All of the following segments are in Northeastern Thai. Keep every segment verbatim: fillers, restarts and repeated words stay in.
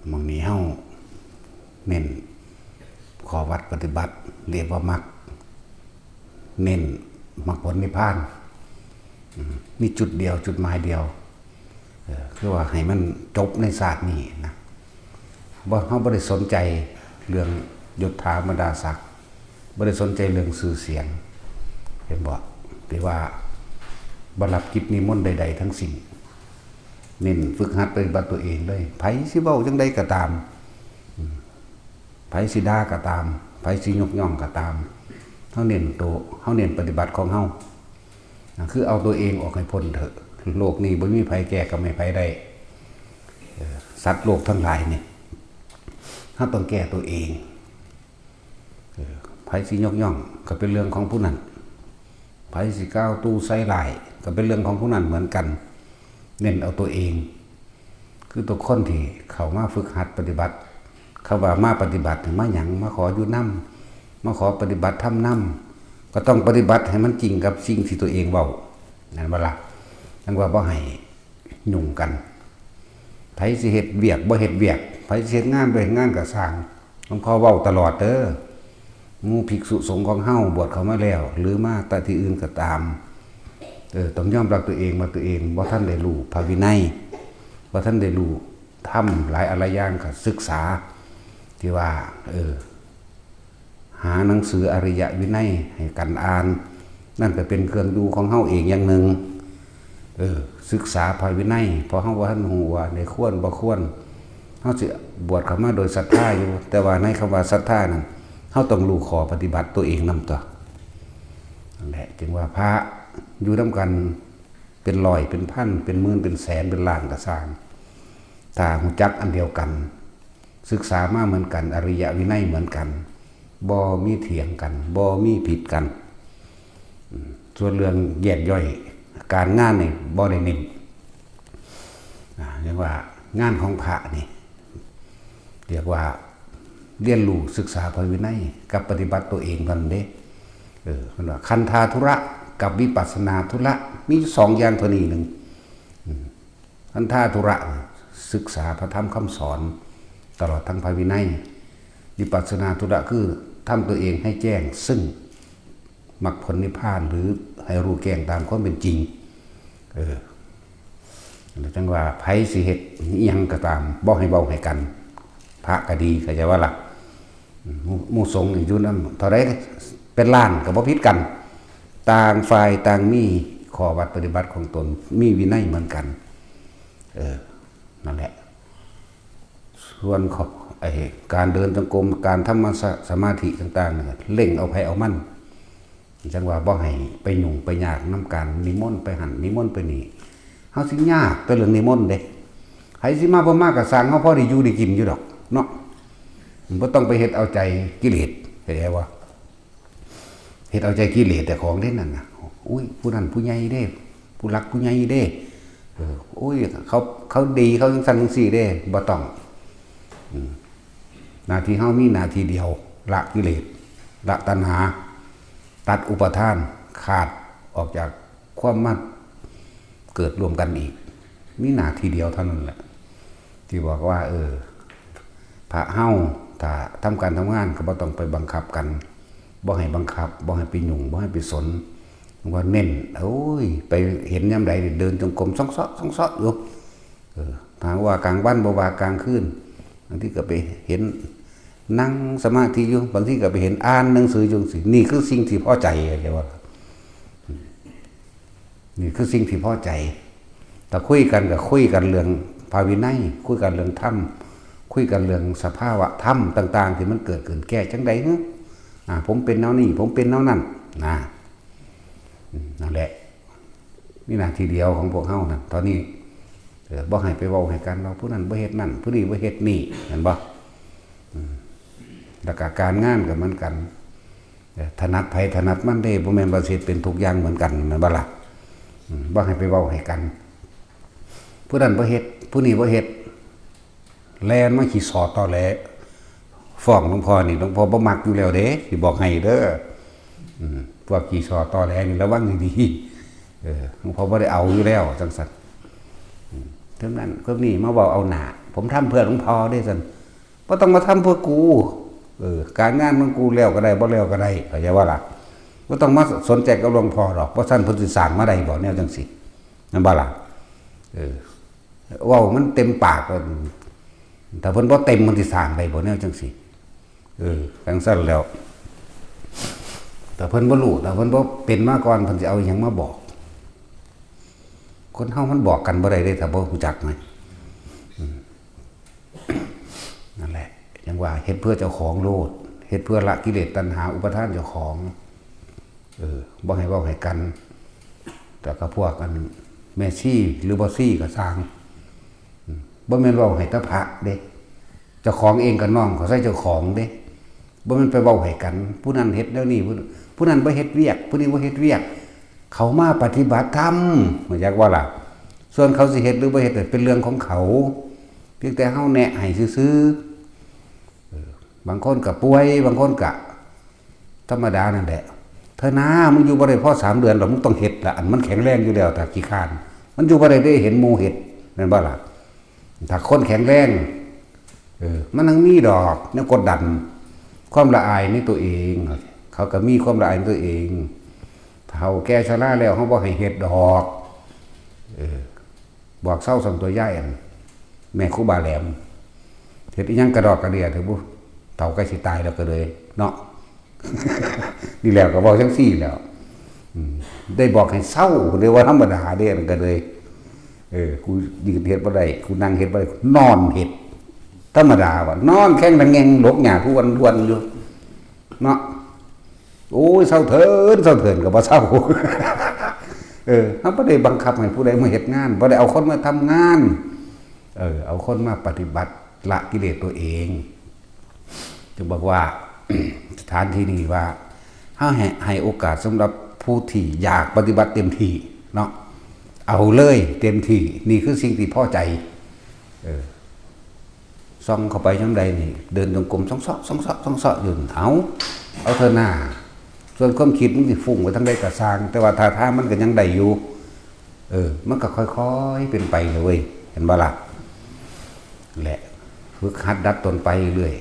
หม่องนี้เฮาเน้นข้อวัดปฏิบัติ เรียกว่ามรรค เน้นมรรคผลนิพพาน อืม มีจุดเดียว จุดหมายเดียว เออ คือว่าให้มันจบในชาตินี้นะ บ่ เฮาบ่ได้สนใจเรื่องยศถาบรรดาศักดิ์ บ่ได้สนใจเรื่องชื่อเสียง เห็นบ่ ที่ว่าบ่รับกิจนิมนต์ใดๆทั้งสิ้น เน้นฝึกหัดปฏิบัติตัวเองเลย ไผสิเว้าจั่งใดก็ตาม อืม ไผสิด่าก็ตาม ไผสิยกย่องก็ตาม เฮาเน้นโต เฮาเน้นปฏิบัติของเฮา นะ คือเอาตัวเองออกให้พ้นเถอะ โลกนี้บ่มีไผแก้กรรมให้ไผได้ เออ สัตว์โลกทั้งหลายนี่ เฮาต้องแก้ตัวเอง เออ ไผสิยกย่องก็เป็นเรื่องของผู้นั้น ไผสิกล่าวตู่ใส่ร้ายก็เป็นเรื่องของผู้นั้นเหมือนกัน เน้นเอาตัวเอง คือตัวคนที่เข้ามาฝึกหัดปฏิบัติ คำว่ามาปฏิบัตินี่มาหยัง มาขออยู่นำ มาขอปฏิบัติธรรมนำ ก็ต้องปฏิบัติให้มันจริงกับสิ่งที่ตัวเองเว้า นั่นบ่ล่ะ จั่งว่าบ่ให้ยุ่งกัน ไผสิเฮ็ดเวียกบ่เฮ็ดเวียก ไผสิเฮ็ดงานบ่เฮ็ดงานก็ซ่าง หลวงพ่อเว้าตลอดเด้อ หมู่ภิกษุสงฆ์ของเฮาบวชเข้ามาแล้ว หรือมาแต่ที่อื่นก็ตาม เออ ต้องยอมรับตัวเองว่าตัวเองบ่ทันได้รู้พระวินัย บ่ทันได้รู้ธรรมหลายอะหลายอย่าง ก็ศึกษา ที่ว่า เออ หาหนังสืออริยวินัยให้กันอ่าน นั่นก็เป็นเครื่องอยู่ของเฮาเองอย่างหนึ่ง เออ ศึกษาพระวินัย เพราะเฮาบ่ทันฮู้ว่าได้ควรบ่ควร เฮาสิบวชเข้ามาโดยศรัทธาอยู่ แต่ว่าในคำว่าศรัทธานั้น เฮาต้องรู้ข้อปฏิบัติตัวเองนำตั๊ว นั่นแหละ จึงว่าพระอยู่นำกันเป็นร้อยเป็นพัน เป็นหมื่นเป็นแสนเป็นล้านก็ซ่าง ถ้าฮู้จักอันเดียวกัน ศึกษามาเหมือนกัน อริยวินัยเหมือนกัน บ่มีเถียงกัน บ่มีผิดกัน อืม ส่วนเรื่องแยกย่อย การงานนี่บ่ได้เน้น อ่า เรียกว่างานของพระนี่ เรียกว่าเรียนรู้ศึกษาพระวินัยกับปฏิบัติตัวเองเท่านั้นเด้ เออ เพิ่นว่าคันธาธุระกับวิปัสสนาธุระ มีอยู่สองอย่างเท่านี้หนึ่ง อืม คันธาธุระ ศึกษาพระธรรมคำสอน ตลอดทั้งพระวินัย วิปัสสนาธุระคือทำตัวเองให้แจ้งซึ่งมรรคผลนิพพาน หรือให้รู้แจ้งตามความเป็นจริง เออ แล้วจั่งว่าไผสิเฮ็ดอิหยังก็ตาม บ่ให้เว้าให้กัน พระก็ดี เข้าใจบ่ล่ะ อืม หมู่ หมู่สงฆ์นี่อยู่นำเท่าใด เป็นล้านก็บ่ผิดกัน ต่างฝ่ายต่างมีข้อวัดปฏิบัติของตน มีวินัยเหมือนกัน เออ นั่นแหละ ส่วนข้อ ไอ้การเดินจงกรม การทำสมาธิต่างๆเนี่ย เร่งเอาไผเอามัน จั่งว่าบ่ให้ไปยุ่งไปยากนำการนิมนต์ไปหั่นนิมนต์ไปนี่ เฮาสิยากแต่เรื่องนิมนต์เด้ ไผสิมาบ่มาก็ซ่าง เฮาพอได้อยู่ได้กินอยู่ดอกเนาะ บ่ต้องไปเฮ็ดเอาใจกิเลส เข้าใจบ่ เฮ็ดเอาใจกิเลสเจ้าของเด้นั่นน่ะ อุ้ย ผู้นั้นผู้ใหญ่เด้ ผู้หลักผู้ใหญ่เด้ เออ อุ้ย เขา เขาดี เขาจั่งซั้นจั่งซี้เด้ บ่ต้อง อืม หน้าที่เฮามีหน้าที่เดียว ละกิเลส ละตัณหา ตัดอุปาทาน ขาดออกจากความมาเกิดร่วมกันอีก มีหน้าที่เดียวเท่านั้นแหละ ที่บอกว่า เออ พระเฮา ถ้าทำการทำงานก็บ่ต้องไปบังคับกัน บ่ให้บังคับ บ่ให้ไปยุ่ง บ่ให้ไปสน ว่าเน้น โอ้ย ไปเห็นยามใดเดินจงกรมซ่องเซาะซ่องเซาะอยู่ เออ ถ้าว่ากลางวันบ่ว่ากลางคืน บางทีก็ไปเห็นนั่งสมาธิอยู่ บางทีก็ไปเห็นอ่านหนังสืออยู่จั่งซี้ นี่คือสิ่งที่พอใจ เรียกว่า นี่คือสิ่งที่พอใจ ถ้าคุยกันก็คุยกันเรื่องพระวินัย คุยกันเรื่องธรรม คุยกันเรื่องสภาวะธรรมต่างๆ ที่มันเกิดขึ้น แก้จั่งใด๋ อ่า ผมเป็นแนวนี้ ผมเป็นแนวนั้น นะ อืม นั่นแหละ มีหน้าที่เดียวของพวกเฮานั่น ตอนนี้ เออ บ่ให้ไปเว้าให้กันว่าผู้นั้นบ่เฮ็ดนั่น ผู้นี้บ่เฮ็ดนี่ เห็นบ่ อืม แล้วก็การงานก็เหมือนกัน เออ ถนัดไผถนัดมันเด้ บ่แม่นว่าสิเฮ็ดเป็นทุกอย่างเหมือนกัน แม่นบ่ล่ะ อืม บ่ให้ไปเว้าให้กัน ผู้นั้นบ่เฮ็ด ผู้นี้บ่เฮ็ด แล่นมาขี้ซ้อตอแหล ฟ้องหลวงพ่อนี่ หลวงพ่อบ่มักอยู่แล้วเด้ สิบอกให้เด้อ อืม พวกขี้ซ้อตอแหลนี่ระวังดีๆ เออ หลวงพ่อบ่ได้เอาอยู่แล้ว จั่งซั้น อืม เท่านั้น พวกนี้มาเว้าเอาหน้า ผมทำเพื่อหลวงพ่อเด้ซั่น บ่ต้องมาทำเพื่อกู เออ การงานของกูแล้วก็ได้ บ่แล้วก็ได้ เข้าใจบ่ล่ะ บ่ต้องมาสนใจกับหลวงพ่อดอก บ่ซั้นเพิ่นสิสร้างมาได้บ่ แนวจั่งซี้ แม่นบ่ล่ะ เออ เว้ามันเต็มปาก ถ้าเพิ่นบ่เต็ม เพิ่นสิสร้างได้บ่ แนวจั่งซี้ เออ จั่งซั้นแล้ว ถ้าเพิ่นบ่รู้ ถ้าเพิ่นบ่เป็นมาก่อน เพิ่นสิเอาอิหยังมาบอก คนเฮามันบอกกันบ่ได้เด้ ถ้าบ่รู้จักนะ อืม นั่นแหละ จั่งว่าเฮ็ดเพื่อเจ้าของโลด เฮ็ดเพื่อละกิเลสตัณหาอุปาทานเจ้าของ เออ บ่ให้เว้าให้กัน แต่ก็พวกอันแม่ชีหรือบ่ชีก็ซ่าง อืม บ่แม่นเว้าให้แต่พระเด้ เจ้าของเองก็น้อมเข้าใส่เจ้าของเด้ บ่แม่นไปเว้าให้กัน ผู้นั้นเฮ็ดแนวนี้ ผู้ ผู้นั้นบ่เฮ็ดเวียก ผู้นี้บ่เฮ็ดเวียก เขามาปฏิบัติธรรม รู้จักบ่ล่ะ ส่วนเขาสิเฮ็ดหรือบ่เฮ็ดน่ะเป็นเรื่องของเขา เพียงแต่เฮาแนะให้ซื่อๆ เออ บางคนก็ป่วย บางคนก็ธรรมดานั่นแหละ เธอนา มึงอยู่บ่ได้พอสามเดือนหรอก มึงต้องเฮ็ดละ อันมันแข็งแรงอยู่แล้ว ถ้าขี้คร้าน มันอยู่บ่ได้เด้ เห็นหมู่เฮ็ด แม่นบ่ล่ะ ถ้าคนแข็งแรง เออ มันยังมีดอกแนวกดดัน ความละอายในตัวเอง เขาก็มีความละอายในตัวเอง เฒ่าแก่ชราแล้ว เฮาบ่ให้เฮ็ดดอก เออ บอกเซาส่ำตัวยายอัน แม่ครูบาแหลม เฮ็ดอิหยังกระดอกกระเดียเถอะบุ เฒ่าใกล้สิตายแล้วก็เลย เนาะ นี่แหละก็เว้าจั่งซี้แหล้ว อืม ได้บอกให้เซา เรียกว่าธรรมดาเด้ อันนั้นก็เลย เออ กูยืนเฮ็ดบ่ได้ กูนั่งเฮ็ดบ่ได้ นอนเฮ็ด ธรรมดาว่ะ นอนแข้งตะแงงหลกหญ้าทุกวันทุกวันอยู่ เนาะ โอ้ย เซาเถิน เซาเถินก็บ่เซา เออ เฮาบ่ได้บังคับให้ผู้ใดมาเฮ็ดงาน บ่ได้เอาคนมาทำงาน เออ เอาคนมาปฏิบัติละกิเลสตัวเอง จึงบอกว่า สถานที่นี้ว่า เฮาให้ ให้โอกาสสำหรับผู้ที่อยากปฏิบัติเต็มที่เนาะ เอาเลยเต็มที่ นี่คือสิ่งที่พอใจ เออ ส่องเข้าไปยามใดนี่ เดินจงกรมส่องเซาะ ส่องเซาะ ส่องเซาะอยู่ เอา เอาเถอะหน้า ส่วนความคิดมันสิฟุ้งไปทางใดก็ซ่าง แต่ว่าท่าทางมันก็ยังได้อยู่ เออ มันก็ค่อยๆเป็นไปเลยเว้ย เห็นบ่ล่ะ แหละ ฝึกหัดดัดตนไปเรื่อย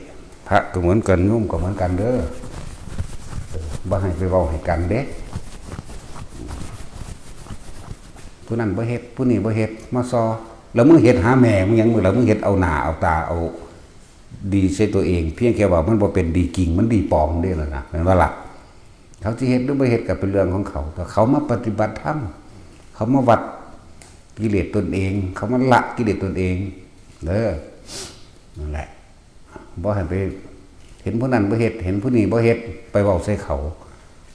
พระก็เหมือนกัน โยมก็เหมือนกันเด้อ เออ บ่ให้ไปเว้าให้กันเด้ ผู้นั้นบ่เฮ็ด ผู้นี้บ่เฮ็ด มาซอ แล้วมึงเฮ็ดหาแม่มึงหยัง มึง แล้วมึงเฮ็ดเอาหน้าเอาตาเอาดีใส่ตัวเอง เพียงแค่ว่ามันบ่เป็นดีจริง มันดีปลอมเด้ล่ะนะ แม่นบ่ล่ะ เขาสิเฮ็ดหรือบ่เฮ็ดก็เป็นเรื่องของเขา แต่เขามาปฏิบัติธรรม เขามาวัดกิเลสตนเอง เขามาละกิเลสตนเอง เด้อ นั่นแหละ บ่ให้ไปเห็นผู้นั้นบ่เฮ็ด เห็นผู้นี้บ่เฮ็ด ไปเว้าใส่เขา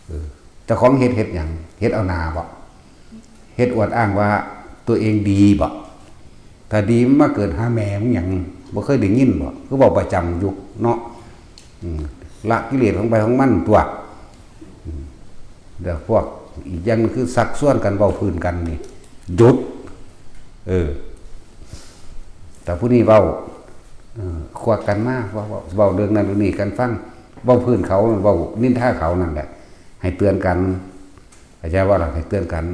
เออ เจ้าของเฮ็ด เฮ็ดหยัง เฮ็ดเอาหน้าบ่ เฮ็ดอวดอ้างว่าตัวเองดีบ่ ถ้าดีมันมาเกิดหาแม่มึงหยัง บ่เคยได้ยินบ่ คือเว้าประจำอยู่เนาะ อืม ละกิเลสของไผของมันตั๊ว อืม เดี๋ยวพวกอีกอย่างหนึ่งคือชักชวนกันเว้าพื้นกันนี่ หยุด เออ แต่ผู้นี้เว้า เออ ควักกันมา เว้า เว้า เว้าเรื่องนั้นเรื่องนี้กันฟัง เว้าพื้นเขา เว้านินทาเขานั่นแหละ ให้เตือนกัน เข้าใจบ่ล่ะ ให้เตือนกัน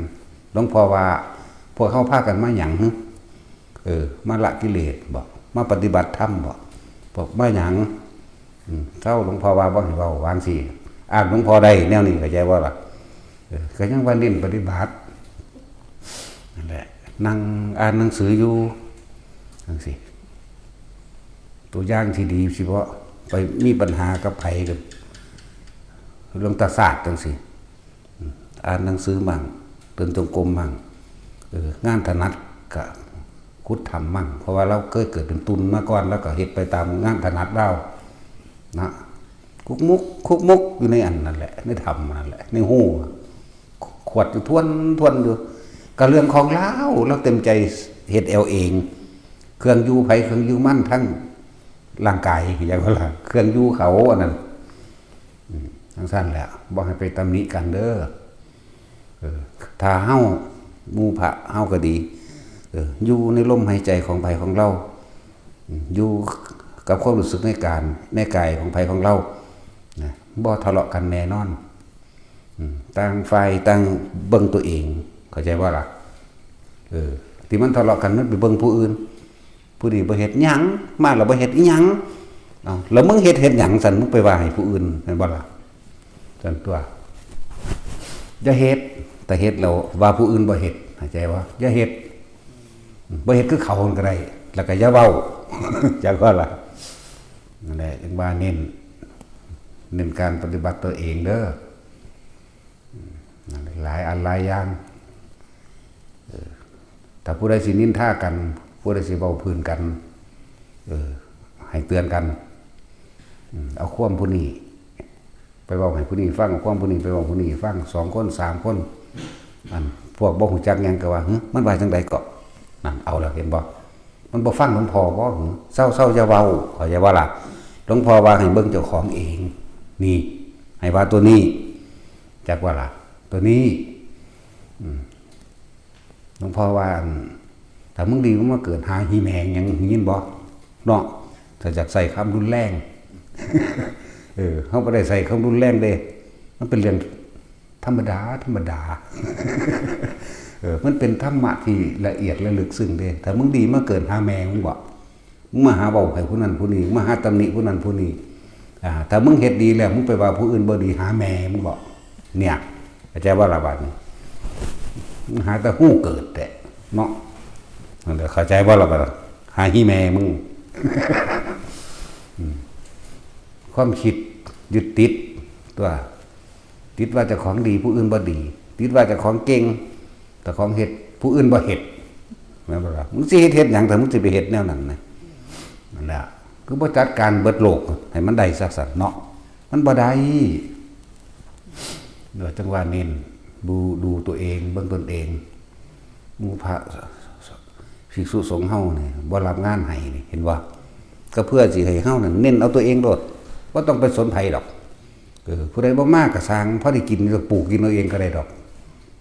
หลวงพ่อว่า พวกเขาพากันมาหยังหึ เออ มาละกิเลสบ่ มาปฏิบัติธรรมบ่ บอกมาหยัง อืม เซา หลวงพ่อว่าบ่ให้เว้า ว่าจั่งซี้ อ้างหลวงพ่อได้แนวนี้ เข้าใจบ่ล่ะ เออ ก็ยังว่าเน้นปฏิบัติ นั่นแหละ นั่งอ่านหนังสืออยู่ จั่งซี้ ตัวอย่างที่ดีสิบ่ไปมีปัญหากับไผ ก็เรื่องตาสาดจั่งซี้ อืม อ่านหนังสือมั่ง เดินจงกรมมั่ง เออ งานถนัดก็ขุดถ้ำมั่ง เพราะว่าเราเคยเกิดเป็นตุ่นมาก่อน แล้วก็เฮ็ดไปตามงานถนัดเรา นะ คุกมุก คุกมุกอยู่ในอันนั่นแหละ ในถ้ำนั่นแหละ ในฮู ขวดอยู่ทวน ทวนอยู่ ก็เรื่องของเรา เราเต็มใจเฮ็ดเอาเอง เครื่องอยู่ไผ เครื่องอยู่มัน ทั้งร่างกาย อย่างว่าล่ะ เครื่องอยู่เขาอันนั้น อืม จั่งซั้นแหละ บ่ให้ไปตำหนิกันเด้อ เออ ถ้าเฮา หมู่พระเฮาก็ดี เออ อยู่ในลมหายใจของไผของเรา อืม อยู่กับความรู้สึกในการ ในกายของไผของเรา นะ บ่ทะเลาะกันแน่นอน อืม ต่างฝ่ายต่างเบิ่งตัวเอง เข้าใจบ่ล่ะ เออ ที่มันทะเลาะกันมันไปเบิ่งผู้อื่น ผู้นี้บ่เฮ็ดหยัง มาแล้วบ่เฮ็ดอีหยัง เอา แล้วมึงเฮ็ด เฮ็ดหยังซั่น มึงไปว่าให้ผู้อื่นแม่นบ่ล่ะ ซั่นตั๊ว อย่าเฮ็ด แต่เฮ็ดแล้วว่าผู้อื่นบ่เฮ็ด เข้าใจบ่ อย่าเฮ็ด บ่เฮ็ดคือเขาก็ได้ แล้วก็อย่าเว้า จักว่าล่ะ นั่นแหละ จั่งว่าเน้น เน้นการปฏิบัติตัวเองเด้อ นั่นแหละ หลายอันหลายอย่าง เออ ถ้าผู้ใดสินินทากัน ผู้ใดสิเว้าพื้นกัน เออ ให้เตือนกัน อืม เอาความผู้นี้ ไปเว้าให้ผู้นี้ฟัง เอาความผู้นี้ไปเว้าผู้นี้ฟัง สองคน สามคน อันพวกบ่ฮู้จักหยังก็ว่า "หึ มันว่าจั่งใดเกาะ" นั่น เอาแล้ว เห็นบ่ มันบ่ฟังหลวงพ่อบ่ "หึ เซาๆ อย่าเว้า" เข้าใจบ่ล่ะ หลวงพ่อว่าให้เบิ่งเจ้าของเอง นี่ ให้ว่าตัวนี้ จักว่าล่ะ ตัวนี้ อืม หลวงพ่อว่า อัน ถ้ามึงดีมึงมาเกิดหาฮีแมงหยัง ได้ยินบ่ เนาะ ถ้าอยากใส่คำรุนแรง เออ เฮาบ่ได้ใส่คำรุนแรงเด้ มันเป็นเรื่องธรรมดา ธรรมดา เออ มันเป็นธรรมะที่ละเอียดและลึกซึ้งเด้ ถ้ามึงดีมาเกิดหาแม่มึงบ่ มึงมาหาเว้าให้ผู้นั้นผู้นี้ มาหาตำหนิผู้นั้นผู้นี้ อ่า ถ้ามึงเฮ็ดดีแล้ว มึงไปว่าผู้อื่นบ่ดี หาแม่มึงบ่ เนี่ย เข้าใจบ่ล่ะบัดนี้ มึงหาแต่ฮู้เกิดแท้เนาะ นั่นแหละ เข้าใจบ่ล่ะบัดนี้ หาฮีแม่มึง อืม ความคิดยึดติดตั๊ว ติดว่าเจ้าของดี ผู้อื่นบ่ดี ติดว่าเจ้าของเก่ง เจ้าของเฮ็ด ผู้อื่นบ่เฮ็ด แม่นบ่ล่ะ มึงสิเฮ็ด เฮ็ดหยัง ถ้ามึงสิไปเฮ็ดแนวนั้นนะ นั่นแหละ คือบ่จัดการเบิดโลกให้มันได้ซะซั่นเนาะ มันบ่ได้ เดี๋ยวจั่งว่าเน้น ดู ดูตัวเอง เบิ่งตนเอง หมู่พระภิกษุสงฆ์เฮานี่บ่รับงานให้นี่ เห็นบ่ ก็เพื่อสิให้เฮานั่นเน้นเอาตัวเองโลด บ่ต้องไปสนไผดอก เออ ผู้ใดบ่มาก็ซ่าง พอได้กินก็ปลูกกินเอาเองก็ได้ดอก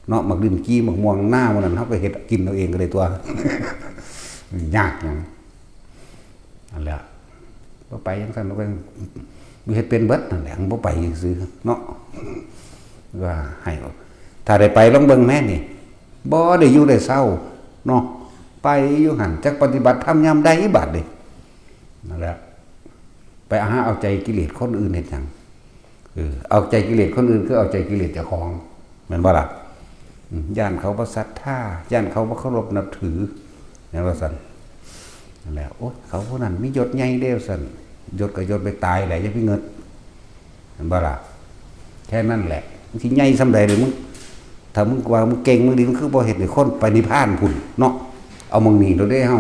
เนาะ หมากลิ้นจี่ หมากม่วง นาหมู่นั้น เฮาก็เฮ็ดกินเอาเองก็ได้ตั๊ว ยากหยัง นั่นแหละ บ่ไปจั่งซั่น บ่ไป บ่เฮ็ดเป็นเบิดนั่นแหละ บ่ไปซื่อๆ เนาะ ว่าให้ ถ้าได้ไปลองเบิ่งแหน่นี่ บ่ได้อยู่ได้เซา เนาะ ไปอยู่หั่น จักปฏิบัติธรรมยามใดบัดนี้ นั่นแหละ ไปหาเอาใจกิเลสคนอื่นเฮ็ดหยัง เออ เอาใจกิเลสคนอื่นคือเอาใจกิเลสเจ้าของ แม่นบ่ล่ะ อืม ย้านเขาบ่ศรัทธา ย้านเขาบ่เคารพนับถือ แม่นว่าซั่น นั่นแหละ โอ๊ย เขาผู้นั้นมียศใหญ่เด้ ซั่น ยศก็ยศไปตายแหละ อย่าไปเงิด แม่นบ่ล่ะ แค่นั้นแหละ มึงสิใหญ่ส่ำใดเลยมึง ถ้ามึงว่ามึงเก่งมึงดี มึงคือบ่เฮ็ดให้คนไปนิพพานพุ้นเนาะ เอาหม่องนี้โลดเด้เฮา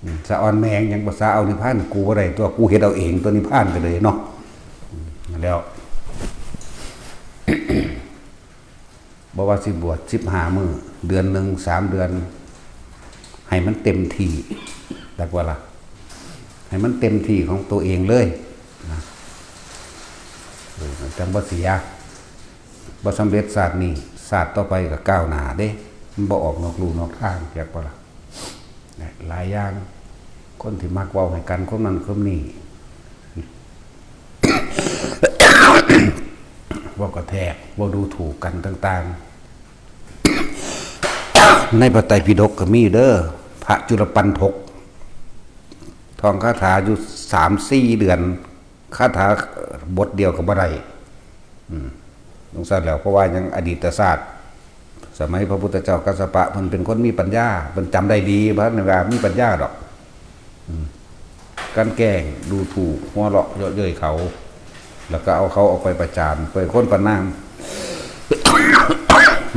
อืม สะออนแม่งหยัง ภาษาเอานิพพานกูบ่ได้ตั๊ว กูเฮ็ดเอาเองตั๊ว นิพพานก็เลยเนาะ อืม แล้ว บ่ว่าสิบวชสิบห้ามื้อ เดือนหนึ่ง สามเดือน ให้มันเต็มที่ จักว่าล่ะ ให้มันเต็มที่ของตัวเองเลยนะ เออ จั่งบ่เสีย บ่สำเร็จชาตินี้ ชาติต่อไปก็ก้าวหน้าเด้ มันบ่ออกนอกลู่นอกทาง จักบ่ล่ะ หลายอย่าง คนที่มักเว้าให้กัน คนนั้นคนนี้ เว้ากระแทก เว้าดูถูกกันต่างๆ ในพระไตรปิฎกก็มีเด้อ พระจุลปัณฑก ท่องคาถาอยู่สามสี่เดือน คาถาบทเดียวก็บ่ได้ อืม จั่งซั่นแหล้ว เพราะว่ายังอดีตชาติ สมัยพระพุทธเจ้ากัสสปะ เพิ่นเป็นคนมีปัญญา เพิ่นจำได้ดี บ่ทันได้ว่ามีปัญญาดอก อืม กลั่นแกล้ง ดูถูก หัวเราะเยาะเย้ยเขา แล้วก็เอาเขาออกไปประจาน เป็นคนประณาม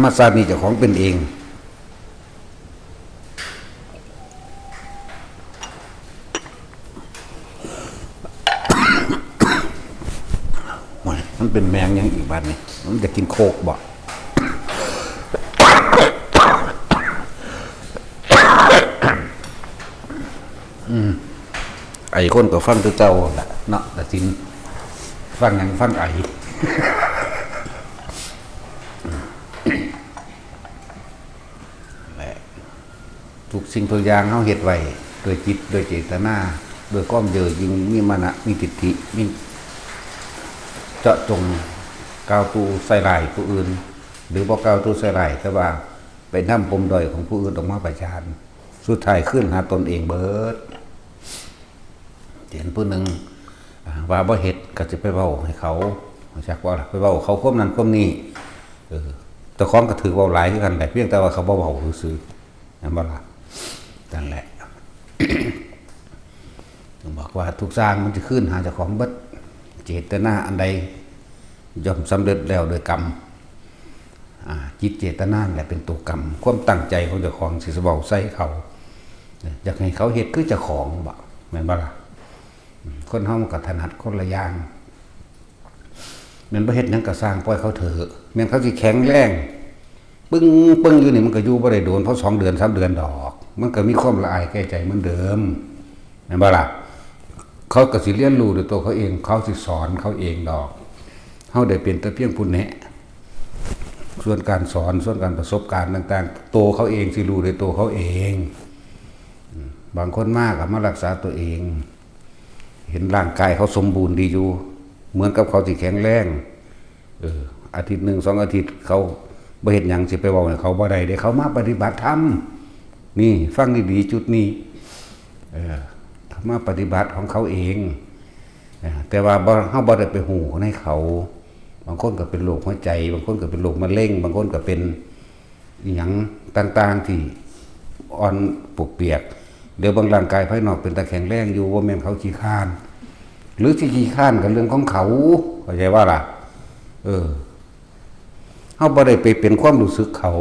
มาชาตินี้เจ้าของเป็นเอง โอ้ย มันเป็นแมงหยังอีกบัดนี้ มันจะกินโคกบ่ อืม ไอ้คนก็ฟังแต่เจ้าหั่นล่ะเนาะ ตัดสิน ฟังหยัง ฟังไอ้ แหละ ทุกสิ่งทุกอย่างเฮาเฮ็ดไว้ด้วยจิต ด้วยเจตนา ด้วยความเย่อหยิ่ง มีมานะ มีทิฏฐิ มีเจาะจง กล่าวตู่ใส่ร้ายผู้อื่น หรือบ่กล่าวตู่ใส่ร้าย แต่ว่าไปนำปมด้อยของผู้อื่นออกมาประจาน สุดท้ายคืนหาตนเองเบิด เห็นผู้หนึ่ง อ่า ว่าบ่เฮ็ดก็สิไปเว้าให้เขา จักว่าล่ะ ไปเว้าเขาความนั้นความนี้ เออ เจ้าของก็ถืกเว้าหลายคือกันแหละ เพียงแต่ว่าเขาบ่เว้าซื่อๆ แม่นบ่ล่ะ นั่นแหละ ต้องบอกว่าทุกอย่างมันสิคืนหาเจ้าของเบิด เจตนาอันใดย่อมสำเร็จแล้วโดยกรรม อ่า จิตเจตนานั่นแหละเป็นตัวกรรม ความตั้งใจของเจ้าของสิเว้าใส่เขา อยากให้เขาเฮ็ดคือเจ้าของบ่ แม่นบ่ล่ะ คนเฮามันก็ถนัดคนละอย่าง แม่นบ่เฮ็ดหยังก็ซ่าง ปล่อยเขาเถอะ แม่นเขาสิแข็งแรง ปึ้งปึ้งอยู่นี่มันก็อยู่บ่ได้โดน เพราะสองเดือนสามเดือนดอก มันก็มีความละอายแก่ใจเหมือนเดิม แม่นบ่ล่ะ เขาก็สิเรียนรู้ด้วยตัวเขาเอง เขาสิสอนเขาเองดอก เฮาได้เป็นแต่เพียงผู้แนะ ส่วนการสอน ส่วนการประสบการณ์ต่างๆ ตัวเขาเองสิรู้ด้วยตัวเขาเอง อืม บางคนมาก็มารักษาตัวเอง เห็นร่างกายเขาสมบูรณ์ดีอยู่ เหมือนกับเขาสิแข็งแรง เออ อาทิตย์หนึ่งสองอาทิตย์เขาบ่เฮ็ดหยัง สิไปเว้าให้เขาบ่ได้เด้ เขามาปฏิบัติธรรม นี่ฟังดีๆ จุดนี้ เออ เขามาปฏิบัติของเขาเอง เออ แต่ว่าบ่ เฮาบ่ได้ไปฮู้ในเขา บางคนก็เป็นโรคหัวใจ บางคนก็เป็นโรคมะเร็ง บางคนก็เป็น อิหยังต่างๆที่อ่อนปวกเปียก เดี๋ยวเบิ่งร่างกายภายนอกเป็นตาแข็งแรงอยู่ บ่แม่นเขาขี้คร้าน หรือสิขี้คร้านก็เรื่องของเขา เข้าใจบ่ล่ะ เออ เฮาบ่ได้ไปเป็นความรู้สึกเขา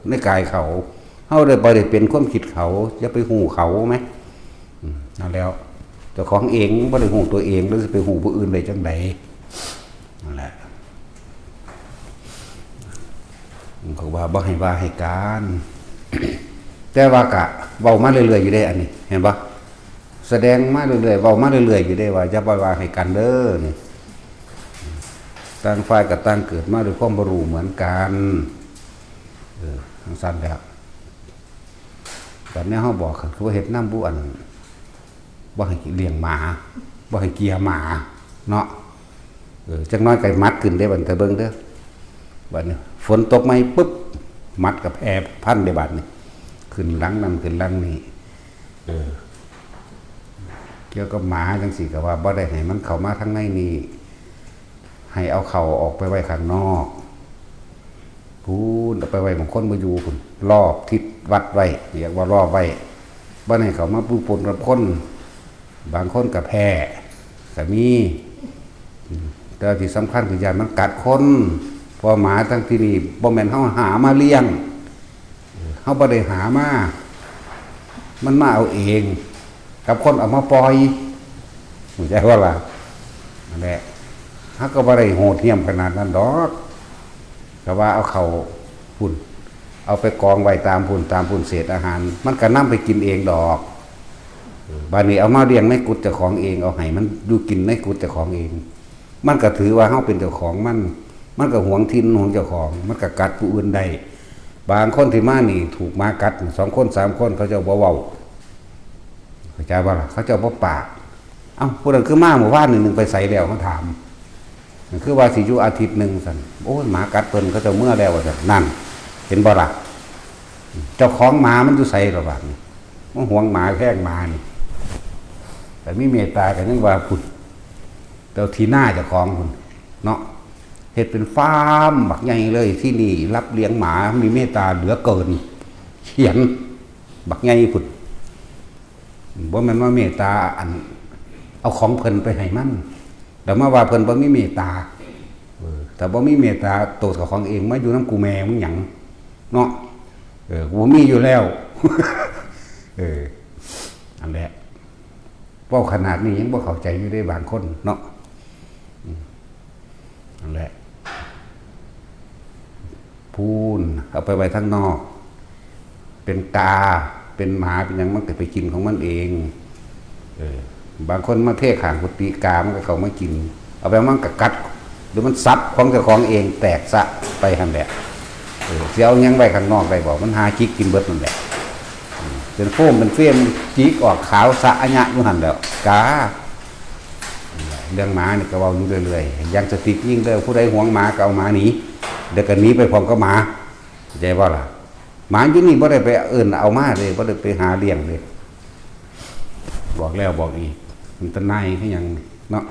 ในกายเขา เฮาได้บ่ได้เป็นความคิดเขา อย่าไปฮู้เขาแหม อืม นั่นแล้ว เจ้าของเองบ่ได้ฮู้ตัวเอง แล้วสิไปฮู้ผู้อื่นได้จั่งใด นั่นแหละ เขาว่าบ่ให้ว่าให้การ แต่ว่ากะเว้ามาเรื่อยๆอยู่เด้ อันนี้ เห็นบ่ แสดงมาเรื่อยๆ เว้ามาเรื่อยๆอยู่เด้ ว่าอย่าบ่ว่าให้กันเด้อนี่ ต่างฝ่ายก็ต่างเกิดมาด้วยความบ่รู้เหมือนกัน เออ จั่งซั้นแหละ บัดนี้เฮาบอกคันคือว่าเฮ็ดนำผู้อัน บ่ให้เลี้ยงหมา บ่ให้เกียหมา เนาะ เออ จักหน่อยก็หมัดขึ้นเด้ บัดนี้เบิ่งเด้อ บัดนี้ฝนตกใหม่ปุ๊บ หมัดก็แพร่พันธุ์เด้ บัดนี้ ขึ้นหลังนั่นขึ้นหลังนี่ เออ เกี่ยวกับหมาจั่งซี้ก็ว่าบ่ได้ให้มันเข้ามาทางในนี่ ให้เอาเข้าออกไปไว้ข้างนอก พู้น เอาไปไว้หม่องคนบ่อยู่พู้น รอบทิศวัดไว้ เรียกว่ารอบไว้ บ่ให้เข้ามาปะปนกับคน บางคนก็แพ้ก็มี อืม แต่ที่สำคัญคือย้านมันกัดคน เพราะหมาทั้งที่นี่บ่แม่นเฮาหามาเลี้ยง เฮาบ่ได้หามา มันมาเอาเอง กับคนเอามาปล่อย เข้าใจบ่ล่ะ นั่นแหละ เฮาก็บ่ได้โหดเหี้ยมขนาดนั้นดอก ก็ว่าเอาเข้าพู้น เอาไปกองไว้ตามพู้น ตามพู้นเศษอาหาร มันก็นำไปกินเองดอก เออ บัดนี้เอามาเลี้ยงในกุฏิเจ้าของเอง เอาให้มันอยู่กินในกุฏิเจ้าของเอง มันก็ถือว่าเฮาเป็นเจ้าของมัน มันก็หวงถิ่นของเจ้าของ มันก็กัดผู้อื่นได้ บางคนที่มานี่ถูกหมากัด สองคนสามคนเขาเจ้าบ่เว้า เข้าใจบ่ล่ะ เขาเจ้าบ่ปาก เอ้า ผู้นั้นคือมาเมื่อวานนี่ หนึ่งไปไสแล้ว เขาถาม คือว่าสิอยู่อาทิตย์หนึ่งซั่น โอ้ย หมากัดเพิ่น เขาเจ้าเมือแล้วว่าซั่น นั่น เห็นบ่ล่ะ เจ้าของหมามันอยู่ไสล่ะบัดนี้ มันหวงหมาแพงหมานี่ แต่มีเมตตาก็ยังว่าพุ้น เจ้าที่นาเจ้าของพุ้น เนาะ เฮ็ดเป็นฟาร์มบักใหญ่เลย ที่นี่รับเลี้ยงหมา มีเมตตาเหลือเกิน เขียนบักใหญ่พุ้น บ่แม่นว่าเมตตาอัน เอาของเพิ่นไปให้มัน แล้วมาว่าเพิ่นบ่มีเมตตา เออ ถ้าบ่มีเมตตา โตเจ้าของเองมาอยู่นำกูแม่มึงหยัง เนาะ เออ กูมีอยู่แล้ว เออ นั่นแหละ เว้าขนาดนี้ยังบ่เข้าใจอยู่เด้บางคนเนาะ อืม นั่นแหละ พู้น เอาไปไว้ทางนอก เป็นกา เป็นหมา เป็นหยัง มันก็ไปกินของมันเอง เออ บางคนมาเทข้างกุฏิ กามันก็เข้ามากิน เอาไปมันก็กัด หรือมันสับของเจ้าของเอง แตกสะไปหั่นแหละ เออ สิเอาหยังไว้ข้างนอกได้บ่ มันหาจิกกินเบิดนั่นแหละ อืม เป็นโฟม เป็นเฟรม จิกออกขาวสะอะยะอยู่หั่นแหล้ว กา เรื่องหมานี่ก็เว้าอยู่เรื่อยๆ อย่างสติกยิ่งเด้อ ผู้ใดหวงหมาก็เอาหมาหนี เดี๋ยวก็หนีไปพร้อมกับหมา เข้าใจบ่ล่ะ หมาอยู่นี่บ่ได้ไปเอิ้นเอามาเด้ บ่ได้ไปหาเลี้ยงเด้ บอกแล้วบอกอีก มันตะนายคือหยังเนาะ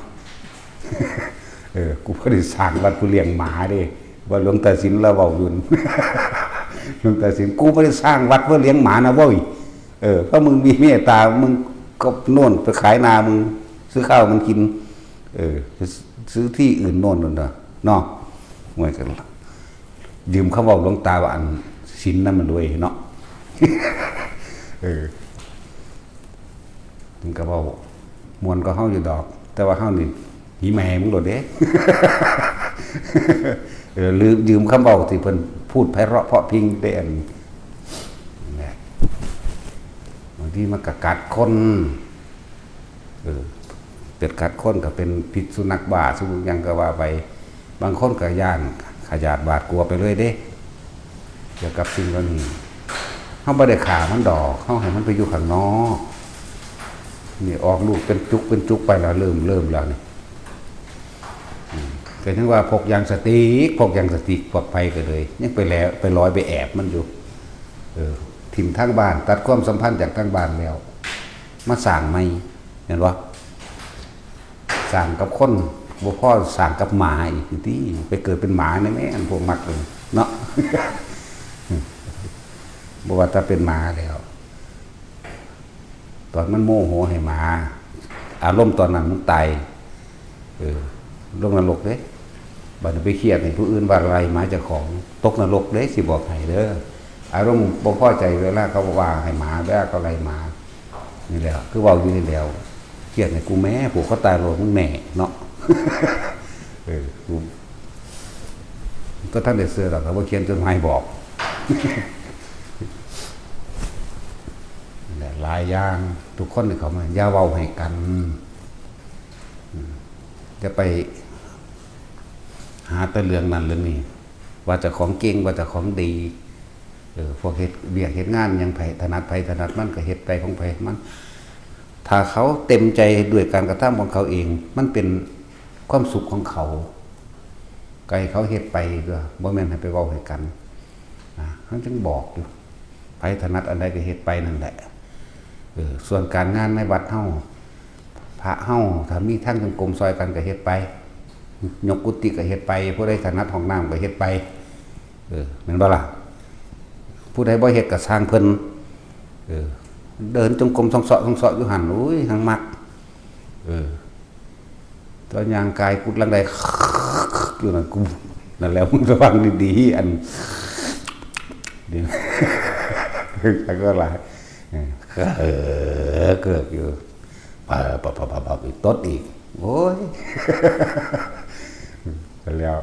เออ กูบ่ได้สร้างวัดเพื่อเลี้ยงหมาเด้ ว่าหลวงตาสินลาวเว้าอยู่ หลวงตาสิน กูบ่ได้สร้างวัดเพื่อเลี้ยงหมานะเว้ย เออ เพราะมึงมีเมตตา มึงก็โน่นไปขายนามึง ซื้อข้าวมันกิน เออ ไปซื้อที่อื่นโน่นนั่นน่ะ เนาะ เหมือนกัน ยืมคำเว้าหลวงตาว่าอันศีลนำมันด้วยเนาะ เออ มันก็เว้าม่วนกว่าเฮาอยู่ดอก แต่ว่าเฮานี่หีแม่มึงโลดเด้ เออ ลืม ยืมคำเว้าที่เพิ่นพูดไพเราะเพราะพริ้งได้อัน นั่นแหละ บางทีมันก็กัดคน เออ เกิดกัดคนก็เป็นพิษสุนัขบ้า สุนัขหยังก็ว่าไป บางคนก็ย้านขยาดหวาดกลัวไปเลยเด้ เกี่ยวกับสิ่งเหล่านี้ เฮาบ่ได้ฆ่ามันดอก เฮาให้มันไปอยู่ข้างนอก นี่ออกลูกเป็นจุกเป็นจุกไปแล้ว เริ่ม เริ่มแล้วนี่ อืม ก็ถึงว่าพกยางสติ๊ก พกยางสติ๊ก พวกไผก็เลย ยังไปแล้ว ไปลอยไปแอบมันอยู่ เออ ถิ่มทางบ้าน ตัดความสัมพันธ์จากทางบ้านแล้ว มาสร้างใหม่ เห็นบ่ สร้างกับคน บ่พอสร้างกับหมาอีกติ ไปเกิดเป็นหมาแน่แม่ อันพวกมักเลยเนาะ บ่ว่าแต่เป็นหมาแล้ว ตอนมันโมโหให้หมา อารมณ์ตอนนั้นมันตาย เออ ลงนรกเด้ บัดนี้ไปเครียดให้ผู้อื่นว่าไล่หมาเจ้าของ ตกนรกเด้ สิบอกให้เด้อ อารมณ์บ่พอใจเวลาเขาว่าให้หมา เวลาเขาไล่หมา นี่แหละ คือเว้าอยู่นี่แล้ว เครียดให้กูแม่ ผูกคอตายโลดมึงแน่เนาะ เออ กู ก็ท่านได้เชื่อดอก แต่ว่าเขียนจดหมายบอก นั่นแหละ หลายอย่าง ทุกคนนี่เขามา อย่าเว้าให้กัน อืม อย่าไปหาแต่เรื่องนั้นเรื่องนี้ ว่าเจ้าของเก่ง ว่าเจ้าของดี เออ พวกเฮ็ดเวียกเฮ็ดงานหยัง ไผถนัดไผถนัดมัน ก็เฮ็ดไปของไผมัน ถ้าเขาเต็มใจด้วยการกระทำของเขาเอง มันเป็นความสุขของเขา ก็ให้เขาเฮ็ดไป ก็บ่แม่นให้ไปเว้าให้กัน นะ มันจึงบอกอยู่ ไผถนัดอันใดก็เฮ็ดไปนั่นแหละ เออ ส่วนการงานในวัดเฮา พระเฮา ถ้ามีทางจงกรมซอยกันก็เฮ็ดไป ยกกุฏิก็เฮ็ดไป ผู้ใดถนัดห้องน้ำก็เฮ็ดไป เออ แม่นบ่ล่ะ ผู้ใดบ่เฮ็ดก็ซ่างเพิ่น เออ เดินจงกรมส่องเซาะส่องเซาะอยู่หั่น อุ้ย หังมัก เออ ตัวยางกายกุดลังใด อยู่นั่น กู นั่นแหละ มึงระวังดีๆ อัน นี่ แล้วก็หลาย เออ เออ เกิดอยู่ ปะปะปะปะปะ อีกตดอีก โอ้ย ก็แล้ว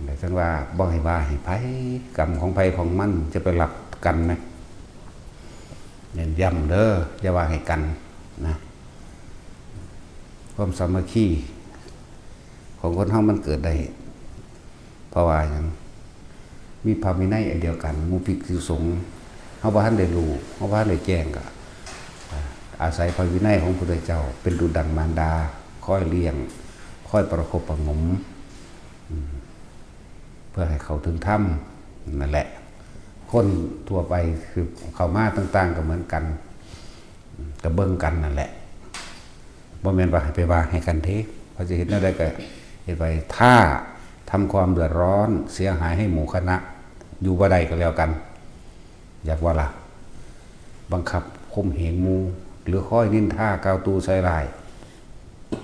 แต่จังว่าบ่ให้ว่าให้ไผ กรรมของไผของมัน จะไปรับกันนะ เน้นย้ำเด้อ อย่าว่าให้กันนะ ความสามัคคีของคนเฮามันเกิดได้ เพราะว่าหยัง มีพระวินัยอันเดียวกัน หมู่ภิกษุสงฆ์ เฮาบ่ทันได้รู้ เฮาบ่ทันได้แจ้ง ก็ อ่า อาศัยพระวินัยของพระพุทธเจ้า เป็นดุจดังมารดา คอยเลี้ยง คอยประคบประหงม อืม เพื่อให้เข้าถึงธรรม นั่นแหละ คนทั่วไปคือเข้ามาต่างๆ ก็เหมือนกัน อืม ก็เบิ่งกันนั่นแหละ บ่แม่นว่าให้ไปว่าให้กันเด้ เขาจะเฮ็ดแนวใดก็เฮ็ดไป ถ้าทำความเดือดร้อนเสียหายให้หมู่คณะ อยู่บ่ได้ก็แล้วกัน อยากว่าล่ะ บังคับข่มเหงหมู่ หรือคอยนินทากล่าวตู่ใส่ร้าย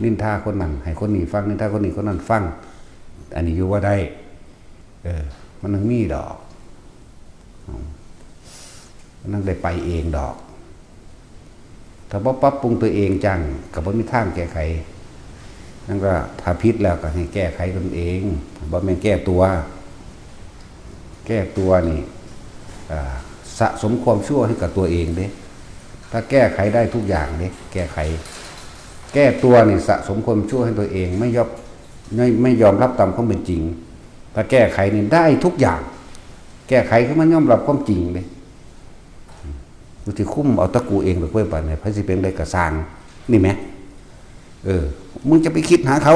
นินทาคนนั้นให้คนนี้ฟัง นินทาคนนี้คนนั้นฟัง อันนี้อยู่บ่ได้ เออ มันยังมีดอก อืม มันยังได้ไปเองดอก ถ้าบ่ปรับปรุงตัวเองจัง ก็บ่มีทางแก้ไข นั่นก็ถ้าผิดแล้วก็ให้แก้ไขตนเอง บ่แม่นแก้ตัว แก้ตัวนี่ อ่า สะสมความชั่วให้กับตัวเองเด้ ถ้าแก้ไขได้ทุกอย่างเด้ แก้ไข แก้ตัวนี่สะสมความชั่วให้ตัวเอง ไม่ยอม ไม่ ไม่ยอมรับตามความเป็นจริง ถ้าแก้ไขนี่ได้ทุกอย่าง แก้ไขคือมันยอมรับความจริงเด้ กูสิคุมเอาแตะกูเองดอกเว้ย บัดนี้ ไผสิเป็นได้กะซ่าง นี่แหม เออ มึงจะไปคิดหาเขา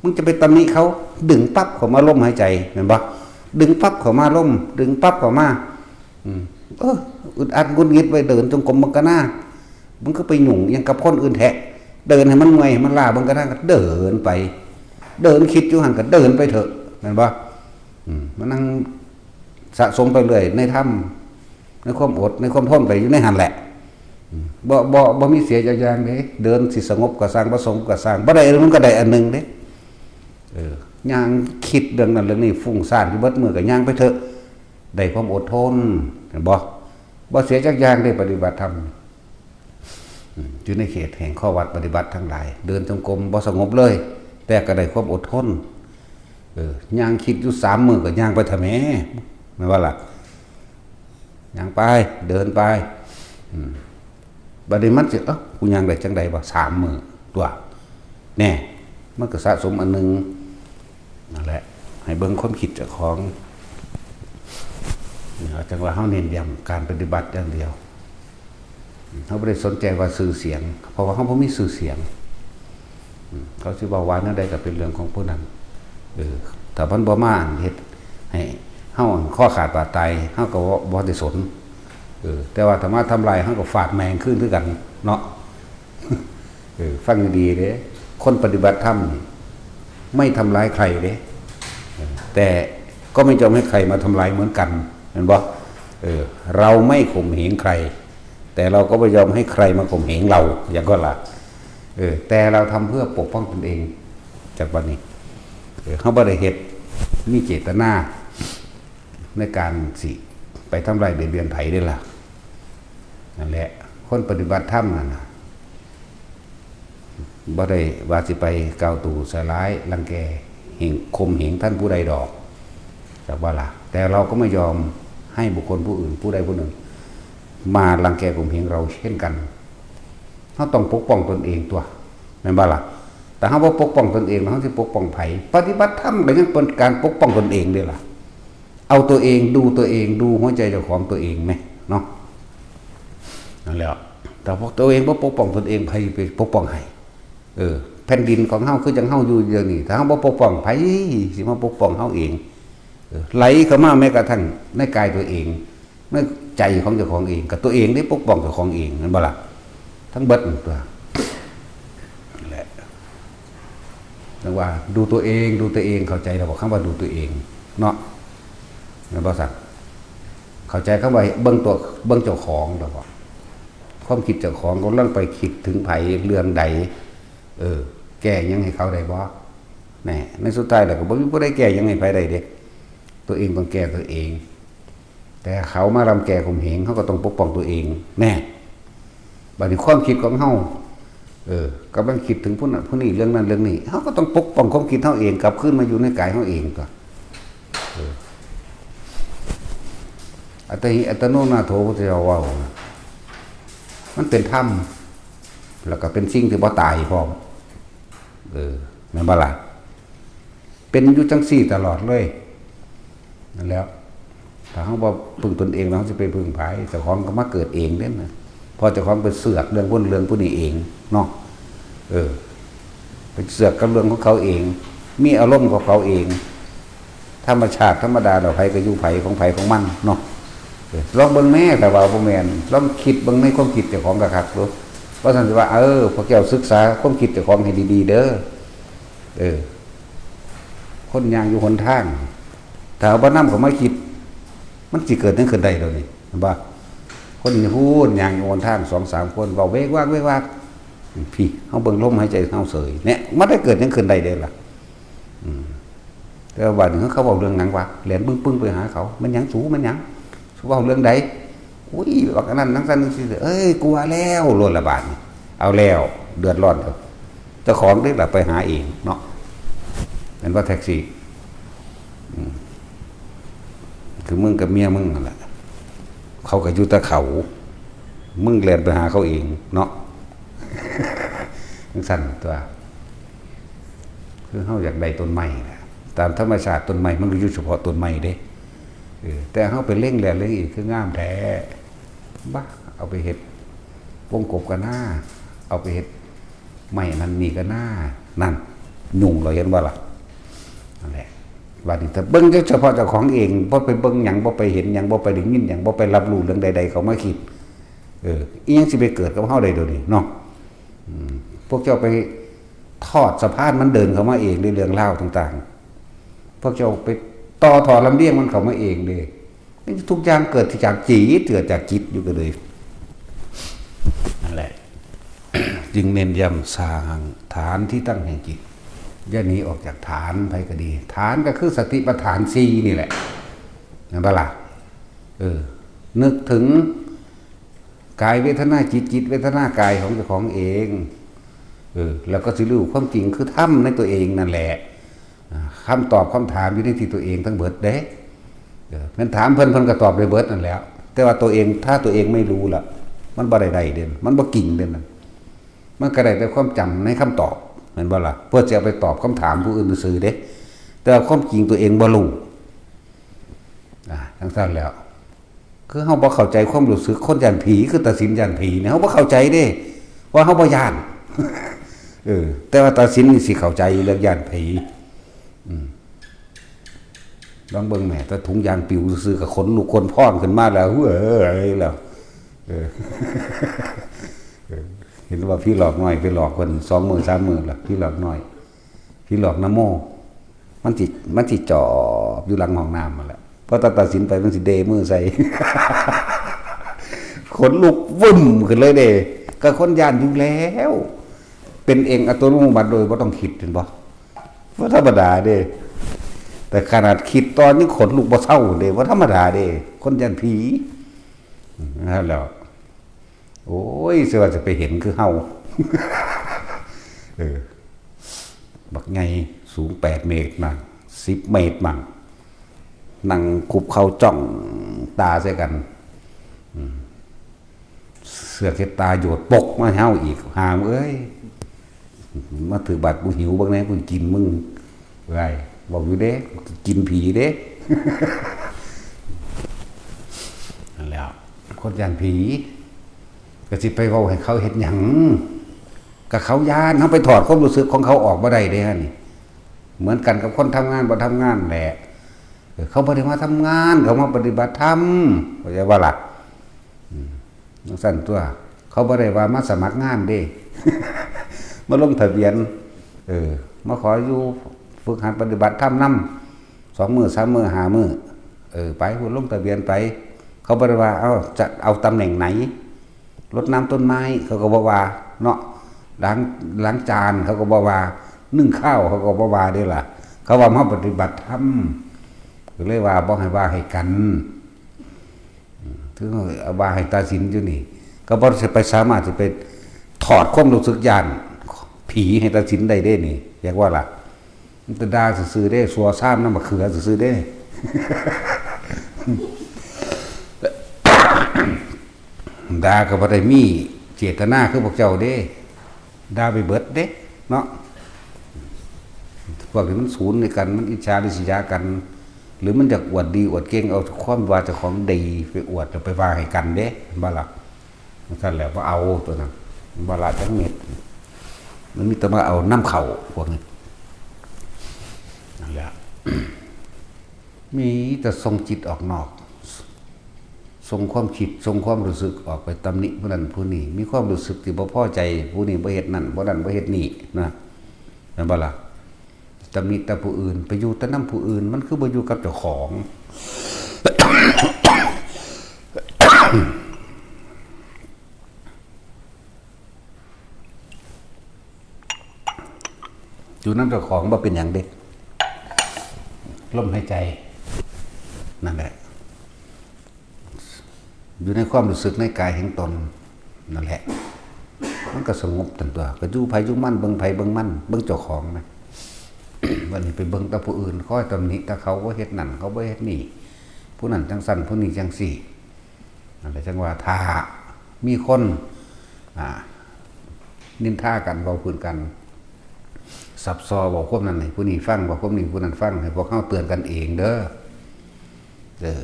มึงจะไปตำหนิเขา ดึงปั๊บเข้ามาลมหายใจ แม่นบ่ ดึงปั๊บเข้ามาลม ดึงปั๊บเข้ามา อืม เออ อึดอัดหงุดหงิดไว้ เดินจงกรมเบิ่งกะนา มันคือไปหยุ่งหยังกับคนอื่นแท้ เดินให้มันเมื่อยให้มันล้าเบิ่งกะนา ก็เดินไป เดินคิดอยู่หั่นก็เดินไปเถอะ แม่นบ่ อืม มานั่งสะสมไปเรื่อยในธรรม ในความอด ในความทนไปอยู่ในหั่นแหละ อืม บ่ บ่ บ่มีเสียจักอย่างเด้ เดินสิสงบก็ซ่าง บ่สงบก็ซ่าง บ่ได้อันหนึ่งมันก็ได้อันหนึ่งเด้ เออ ย่างคิดเรื่องนั้นเรื่องนี้ ฟุ้งซ่านอยู่เบิดมื้อก็ย่างไปเถอะ ได้ความอดทน เห็นบ่ บ่เสียจักอย่างเด้ ปฏิบัติธรรม อืม อยู่ในเขตแห่งข้อวัดปฏิบัติทั้งหลาย เดินจงกรมบ่สงบเลย แต่ก็ได้ความอดทน เออ ย่างคิดอยู่สามมื้อก็ย่างไปเถอะแหม แม่นบ่ล่ะ ย่างไป เดินไป อืม บัดนี้มันสิ เอ้า กูย่างได้จั่งใดวะ สามมื้อตั๊ว แน่ มันก็สะสมอันหนึ่ง นั่นแหละ ให้เบิ่งความคิดเจ้าของ เนี่ย จั่งว่าเฮาเน้นย้ำการปฏิบัติอย่างเดียว เฮาบ่ได้สนใจว่าชื่อเสียง เพราะว่าเฮาบ่มีชื่อเสียง อืม เขาสิเว้าว่าแนวใดก็เป็นเรื่องของผู้นั้น เออ ถ้ามันบ่มาเฮ็ดให้เฮาคอขาดบาดตาย เฮาก็บ่ บ่ได้สน เออ แต่ว่าถ้ามาทำลาย เฮาก็ฟาดแม่งคืนคือกันเนาะ เออ ฟังดีๆเด้ คนปฏิบัติธรรมนี่ไม่ทำร้ายใครเด้ เออ แต่ก็ไม่ยอมให้ใครมาทำร้ายเหมือนกัน เห็นบ่ เออ เราไม่ข่มเหงใคร แต่เราก็ไม่ยอมให้ใครมาข่มเหงเรา อย่างก็ละ เออ แต่เราทำเพื่อปกป้องตนเอง จากบัดนี้ เออ เฮาบ่ได้เฮ็ด มีเจตนา ในการสิไปทำร้ายเบียดเบียนไผเด้ล่ะ นั่นแหละ คนปฏิบัติธรรมนั่นน่ะ บ่ได้ว่าสิไปกล่าวตู่ใส่ร้าย รังแก เหง ข่มเหงท่านผู้ใดดอก จักว่าล่ะ แต่เราก็ไม่ยอมให้บุคคลผู้อื่น ผู้ใดผู้หนึ่ง มารังแกข่มเหงเราเช่นกัน เราต้องปกป้องตนเองตั๊ว แม่นบ่ล่ะ แต่เราบ่ปกป้องตนเอง เราสิปกป้องไผ ปฏิบัติธรรมก็ยังเป็นการปกป้องตนเองเด้ล่ะ เอาตัวเอง ดูตัวเอง ดูหัวใจเจ้าของตัวเองแหมเนาะ นั่นแหละ แต่พวกตัวเองบ่ปกป้องตนเอง ไผไปปกป้องให้ เออ แผ่นดินของเฮาคือจั่งเฮาอยู่เดี๋ยวนี้ ถ้าเฮาบ่ปกป้อง ไผสิมาปกป้องเฮาเอง เออ ไหลเข้ามาแม้กระทั่งในกายตัวเอง ในใจของเจ้าของเอง ก็ตัวเองได้ปกป้องเจ้าของเอง แม่นบ่ล่ะ ทั้งเบิดนั่นตั๊ว นั่นแหละ เรียกว่าดูตัวเอง ดูตัวเอง เข้าใจแล้วบ่ คำว่าดูตัวเอง เนาะ แม่นบ่ซั่น เข้าใจคำว่าเบิ่งตัว เบิ่งเจ้าของแล้วบ่ ความคิดเจ้าของกำลังไปคิดถึงไผ เรื่องใด เออ แก้หยังให้เขาได้บ่ แน่ ในสุดท้ายแล้วก็บ่มีผู้ใดแก้หยังให้ไผได้เด้ ตัวเองต้องแก้ตัวเอง แต่เขามารังแกข่มเหง เฮาก็ต้องปกป้องตัวเอง แน่ บัดนี้ความคิดของเฮา เออ กำลังคิดถึงผู้นั้นผู้นี้ เรื่องนั้นเรื่องนี้ เฮาก็ต้องปกป้องความคิดเฮาเอง กลับคืนมาอยู่ในกายเฮาเองตั๊ว เออ อัตตาหิ อัตตาโน นาโถ พุทธเจ้าเว้านะ มันเป็นธรรม แล้วก็เป็นสิ่งที่บ่ตายพร้อม เออ แม่นบ่ล่ะ เป็นอยู่จั่งซี้ตลอดเลย นั่นแหละ ถ้าเฮาบ่พึ่งตนเอง แล้วเฮาสิไปพึ่งไผ เจ้าของก็มาเกิดเองเด้นะ เพราะเจ้าของไปเสือกเรื่องพุ้นเรื่องผู้นี้เองเนาะ เออ ไปเสือกกับเรื่องของเขาเอง มีอารมณ์ของเขาเอง ธรรมชาติธรรมดาดอก ไผก็อยู่ไผของไผของมันเนาะ เออ ลองเบิ่งแหน่ ถ้าว่าบ่แม่น ลองคิดเบิ่งในความคิดเจ้าของคักๆดู ว่าซั่นสิว่า เออ พวกเจ้าศึกษาความคิดเจ้าของให้ดีๆเด้อ เออ คนย่างอยู่หนทาง ถ้าเอาบ่นำเข้ามาคิด มันสิเกิดหยังขึ้นได้เดี๋ยวนี้ เห็นบ่ คนอยู่พู้นย่างอยู่หนทางสองสามคน เว้าเวกวากเวกวาก พี่ เฮาเบิ่งลมหายใจเฮาเสย เนี่ย มันได้เกิดหยังขึ้นได้เด้ล่ะ อืม แต่ว่าบัดนี้เขาเว้าเรื่องหยังวะ แล่นปึ้งๆไปหาเขา มันหยังสู มันหยัง สูเว้าเรื่องใด อุ้ย บักอันนั้นจั่งซั่นจั่งซี้ เอ้ย กลัวแล้ว โลดละบาดนี้ เอาแล้ว เดือดร้อนแล้ว เจ้าของเด้ล่ะไปหาเองเนาะ แม่นบ่แท็กซี่ อืม คือมึงกับเมียมึงนั่นแหละ เขาก็อยู่แต่เขา มึงแล่นไปหาเขาเองเนาะ จั่งซั่นตั๊ว คือเฮาอยากได้ต้นไม้น่ะ ตามธรรมชาติต้นไม้มันก็อยู่เฉพาะต้นไม้เด้ เออ แต่เฮาไปเล็งแล้วเล็งอีก คืองามแท้ บ้า เอาไปเฮ็ดวงกบกะนา เอาไปเฮ็ดไม้นั่นนี่กะนา นั่น ยุ่งแล้ว เห็นบ่ล่ะ นั่นแหละ บัดนี้ถ้าเบิ่งแต่เฉพาะเจ้าของเอง บ่ไปเบิ่งหยัง บ่ไปเห็นหยัง บ่ไปได้ยินหยัง บ่ไปรับรู้เรื่องใดๆ เข้ามาคิด เออ อีหยังสิไปเกิดกับเฮาได้เดี๋ยวนี้เนาะ อืม พวกเจ้าไปทอดสะพานมันเดินเข้ามาเองในเรื่องราวต่างๆ พวกเจ้าไปต่อท่อลำเลียงมันเข้ามาเองเด้ ทุกอย่างเกิดจากจิต เกิดจากจิตอยู่กันเลย นั่นแหละ จึงเน้นย้ำสร้างฐานที่ตั้งแห่งจิต อย่าหนีออกจากฐานไผก็ดี ฐานก็คือสติปัฏฐานสี่นี่แหละ นั่นปะล่ะ เออ นึกถึงกายเวทนาจิต จิตเวทนากายของเจ้าของเอง เออ แล้วก็สิรู้ความจริงคือธรรมในตัวเองนั่นแหละ อ่า คำตอบคำถามอยู่ในที่ตัวเองทั้งเบิดเด้ เออ แม่นถามเพิ่น เพิ่นก็ตอบได้เบิดนั่นแหล้ว แต่ว่าตัวเอง ถ้าตัวเองไม่รู้ล่ะ มันบ่ได้ได้เด่น มันบ่จริงเด่นนั่น มันก็ได้แต่ความจำในคำตอบ แม่นบ่ล่ะ เพื่อจะเอาไปตอบคำถามผู้อื่นซื่อๆเด้ แต่ว่าความจริงตัวเองบ่รู้ อ่า จังซั่นแล้ว คือเฮาบ่เข้าใจความรู้สึกคนย้านผี คือตาสินย้านผีเนี่ย เฮาบ่เข้าใจเด้ ว่าเฮาบ่ย้าน เออ แต่ว่าตาสินนี่สิเข้าใจเรื่องย้านผี อืม ลองเบิ่งแหม แต่ถุงยางปิวซื่อๆก็ขนลุกขนพองขึ้นมาแล้ว เฮ้ย แล้ว เออ เออ เห็นว่าผีหลอกน้อยไปหลอกเพิ่นสองมื้อสามมื้อละ ผีหลอกน้อย ผีหลอกนโม มันสิ มันสิจอบอยู่หลังห้องน้ำนั่นแหละ พอตาตัดสินไปมันสิเดมือใส่ ขนลุกวึ่มขึ้นเลยเด้ ก็คนย้านอยู่แล้ว เป็นเองอัตโนมัติโดยบ่ต้องคิด เห็นบ่ บ่ธรรมดาเด้ แต่ขนาดคิดต่อยังขนลุกบ่เซาเด้ บ่ธรรมดาเด้ คนย้านผี นั่นแหล้ว โอ้ย สิว่าจะไปเห็นคือเฮา เออ บักใหญ่สูงแปดเมตรมั่ง สิบเมตรมั่ง นั่งคุบเข่าจ้องตาใส่กัน อืม เสื้อเช็ดตาโยดปกมาให้เฮาอีก หามเอ้ย มาถือบัตรกูหิวเบิ่งแหน่ กูกินมึง ไว้ บอกอยู่เด้ กินผีเด้ นั่นแหล้ว คนย้านผี ก็สิไปเว้าให้เขาเฮ็ดหยัง ก็เขาย้าน เฮาไปถอดความรู้สึกของเขาออกบ่ได้เด้ นี่ เหมือนกันกับคนทำงานบ่ทำงานแหละ เออ เขาบ่ได้มาทำงาน เขามาปฏิบัติธรรม เข้าใจบ่ล่ะ อืม จังซั่นตัว เขาบ่ได้ว่ามาสมัครงานเด้ มาลงทะเบียน เออ มาขออยู่ฝึกหัดปฏิบัติธรรมนำ สองมื้อ สามมื้อ ห้ามื้อ เออ ไป ลงทะเบียนไป เขาบ่ได้ว่า เอ้า จะเอาตำแหน่งไหน รดน้ำต้นไม้ เขาก็บ่ว่า เนาะ ล้าง ล้างจาน เขาก็บ่ว่า นึ่งข้าว เขาก็บ่ว่าเด้ล่ะ เขาว่ามาปฏิบัติธรรม ก็เลยว่าบ่ให้ว่าให้กัน อืม ถึงว่าให้ตาสินอยู่นี่ ก็บ่สิไปสามารถสิไปถอดความรู้สึกย้านผีให้ตาสินได้เด้นี่ อยากว่าล่ะ มันแต่ด่าซื่อๆเด้ สัวซ้ำน้ำมะเขือซื่อๆเด้ ด่าก็บ่ได้มีเจตนาคือพวกเจ้าเด้ ด่าไปเบิดเด้ เนาะ พวกนี้มันศูนย์ในกัน มันอิจฉาริษยากัน หรือมันอยากอวดดีอวดเก่ง เอาความว่าเจ้าของดีไปอวด แล้วไปว่าให้กันเด้ เห็นบ่ล่ะ มันซั่นแหละ บ่เอาตัวนั้น บ่ละจักเม็ด มันมีแต่มาเอานำเข้าพวกนี้ นั่นแหละ มีแต่ส่งจิตออกนอก ส่งความคิด ส่งความรู้สึกออกไปตำหนิผู้นั้นผู้นี้ มีความรู้สึกที่บ่พอใจ ผู้นี้บ่เฮ็ดนั่น บ่นั่นบ่เฮ็ดนี่นะ แม่นบ่ล่ะ ตำหนิแต่ผู้อื่น ไปอยู่แต่นำผู้อื่น มันคือบ่อยู่กับเจ้าของ อยู่นำเจ้าของบ่เป็นหยังเด้ ลมหายใจ นั่นแหละ อยู่ในความรู้สึกในกายแห่งตน นั่นแหละ มันก็สงบตันตัว ก็อยู่ไผอยู่มัน เบิ่งไผเบิ่งมัน เบิ่งเจ้าของนะ วันนี้ไปเบิ่งแต่ผู้อื่น คอยตำหนิแต่เขาบ่เฮ็ดนั่น เขาบ่เฮ็ดนี่ ผู้นั้นจังซั่น ผู้นี้จังซี่ นั่นแหละ จังว่าถ้ามีคน อ่า นินทากัน เว้าพื้นกัน สับซอเว้าความนั้นให้ผู้นี้ฟัง เว้าความนี้ผู้นั้นฟัง ให้พวกเฮาเตือนกันเองเด้อ เออ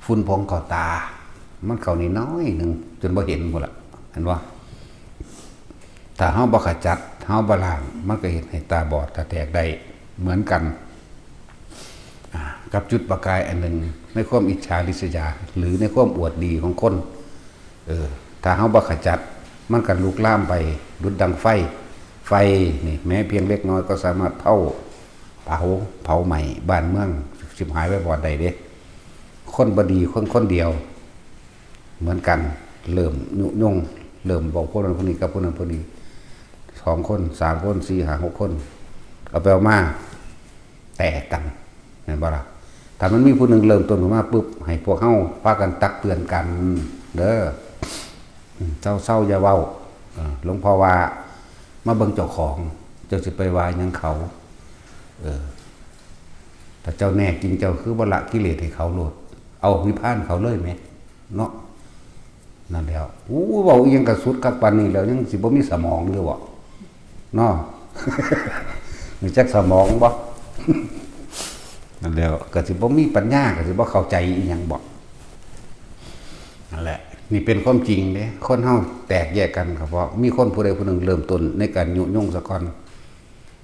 ฝุ่นผงเข้าตา มันเข้านิดหน่อยหนึ่ง จนบ่เห็นพุ้นล่ะ เห็นบ่ ถ้าเฮาบ่ขจัด เฮาบ่ล้างมันก็เฮ็ดให้ตาบอดตาแตกได้เหมือนกัน อ่า กับจุดประกายอันหนึ่งในความอิจฉาริษยา หรือในความอวดดีของคน เออ ถ้าเฮาบ่ขจัด มันก็ลุกลามไปดุจดังไฟ ไฟนี่แม้เพียงเล็กน้อยก็สามารถเผา เผา เผาไหม้บ้านเมือง สิบหายไปบ่อนใดเด้ คนบ่ดีคนคนเดียว เหมือนกัน เริ่มยุยง เริ่มบอกพวกนั้นพวกนี้กับพวกนั้นพวกนี้ สองคน สามคน สี่ ห้า หก คน เอาไปเอามา แตกกัน เห็นบ่ล่ะ ถ้ามันมีผู้หนึ่งเริ่มต้นขึ้นมาปุ๊บ ให้พวกเฮาพากันตักเตือนกัน เด้อ อืม เซาๆ อย่าเว้า เออ หลวงพ่อว่า มาเบิ่งเจ้าของ เจ้าสิไปว่าหยังเขา เออ ถ้าเจ้าแน่จริงเจ้าคือบ่ละกิเลสให้เขาโลด เอานิพพานเขาเลยแหม เนาะ นั่นแหล้ว อู้ เว้าอีหยังกะสุดคักปานนี้แล้ว ยังสิบ่มีสมองอยู่บ่ เนาะ มีจักสมองบ่ นั่นแหล้ว กะสิบ่มีปัญญา กะสิบ่เข้าใจอีหยังบ่ นั่นแหละ นี่เป็นความจริงเด้ คนเฮาแตกแยกกันก็เพราะมีคนผู้ใดผู้หนึ่งเริ่มต้นในการยุยงซะก่อน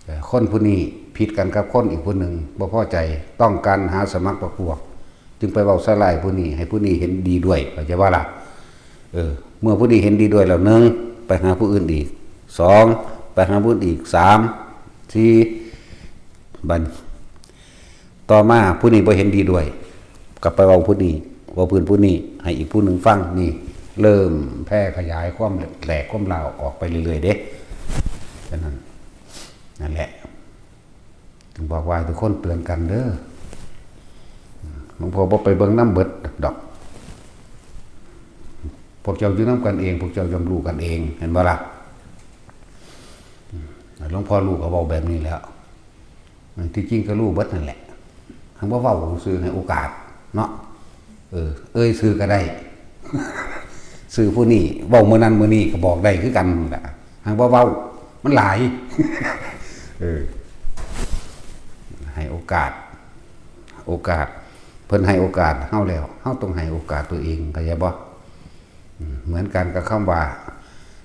เอ่อ คนผู้นี้ผิดกันกับคนอีกผู้หนึ่ง บ่พอใจ ต้องการหาสมัครพรรคพวก จึงไปเว้าใส่ร้ายผู้นี้ ให้ผู้นี้เห็นดีด้วย เข้าใจบ่ล่ะ เออ เมื่อผู้นี้เห็นดีด้วยแล้ว หนึ่ง ไปหาผู้อื่นอีก สอง ไปหาผู้อื่นอีก สาม สี่ บัด ต่อมาผู้นี้บ่เห็นดีด้วย กลับไปเว้าผู้นี้ เว้าพื้นผู้นี้ ให้อีกผู้หนึ่งฟัง นี่ เริ่มแพร่ขยายความแหลกความลาวออกไปเรื่อยๆ เด้ ฉะนั้น นั่นแหละ ถึงบอกว่าทุกคนเตือนกันเด้อ หลวงพ่อบ่ไปเบิ่งนำเบิดดอก พวกเจ้าอยู่นำกันเอง พวกเจ้าย่อมรู้กันเอง เห็นบ่ล่ะ หลวงพ่อรู้ก็เว้าแบบนี้แหล้ว ที่จริงก็รู้เบิดนั่นแหละ หังบ่เว้าซื่อ ให้โอกาสเนาะ เออ เอ่ยซื่อก็ได้ ซื่อผู้นี้ เว้ามื้อนั้นมื้อนี้ก็บอกได้คือกันนั่นแหละ หังบ่เว้า มันหลาย เออ ให้โอกาส โอกาส เพิ่นให้โอกาสเฮาแล้ว เฮาต้องให้โอกาสตัวเอง เข้าใจบ่ อืม เหมือนกันกับคำว่า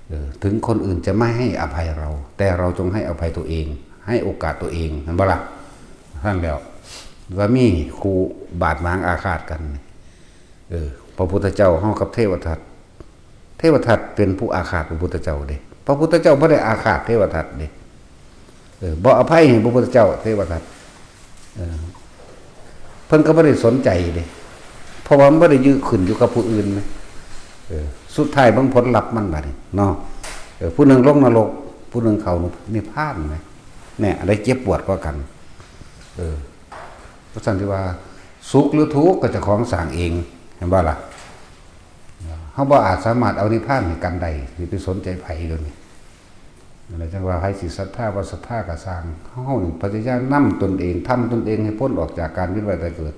เออ ถึงคนอื่นจะไม่ให้อภัยเรา แต่เราจงให้อภัยตัวเอง ให้โอกาสตัวเอง เห็นบ่ล่ะ นั่นแหล้ว ว่ามีคู่บาดหมางอาฆาตกัน เออ พระพุทธเจ้าเฮากับเทวทัต เทวทัตเป็นผู้อาฆาตพระพุทธเจ้าเด้ พระพุทธเจ้าบ่ได้อาฆาตเทวทัตเด้ เออ บ่อภัยให้พระพุทธเจ้า เทวทัต เออ เพิ่นก็บ่ได้สนใจเด้ เพราะว่ามันบ่ได้อยู่ขึ้นอยู่กับผู้อื่นนะ เออ สุดท้ายเบิ่งผลลัพธ์มันบัดนี้เนาะ เออ ผู้หนึ่งลงนรก ผู้หนึ่งเข้านิพพานนะ เนี่ย อันใดเจ็บปวดกว่ากัน เออ เพราะฉะนั้นที่ว่าสุขหรือทุกข์ก็เจ้าของสร้างเอง เห็นบ่ล่ะ เฮาบ่อาจสามารถเอานิพพานให้กันได้ สิไปสนใจไผเดี๋ยวนี้ นั่นแหละจั่งว่าไผสิศรัทธาบ่ศรัทธาก็ซ่าง เฮานี่พยายามนำตนเอง ทำตนเองให้พ้นออกจากการเวียนว่ายตายเกิด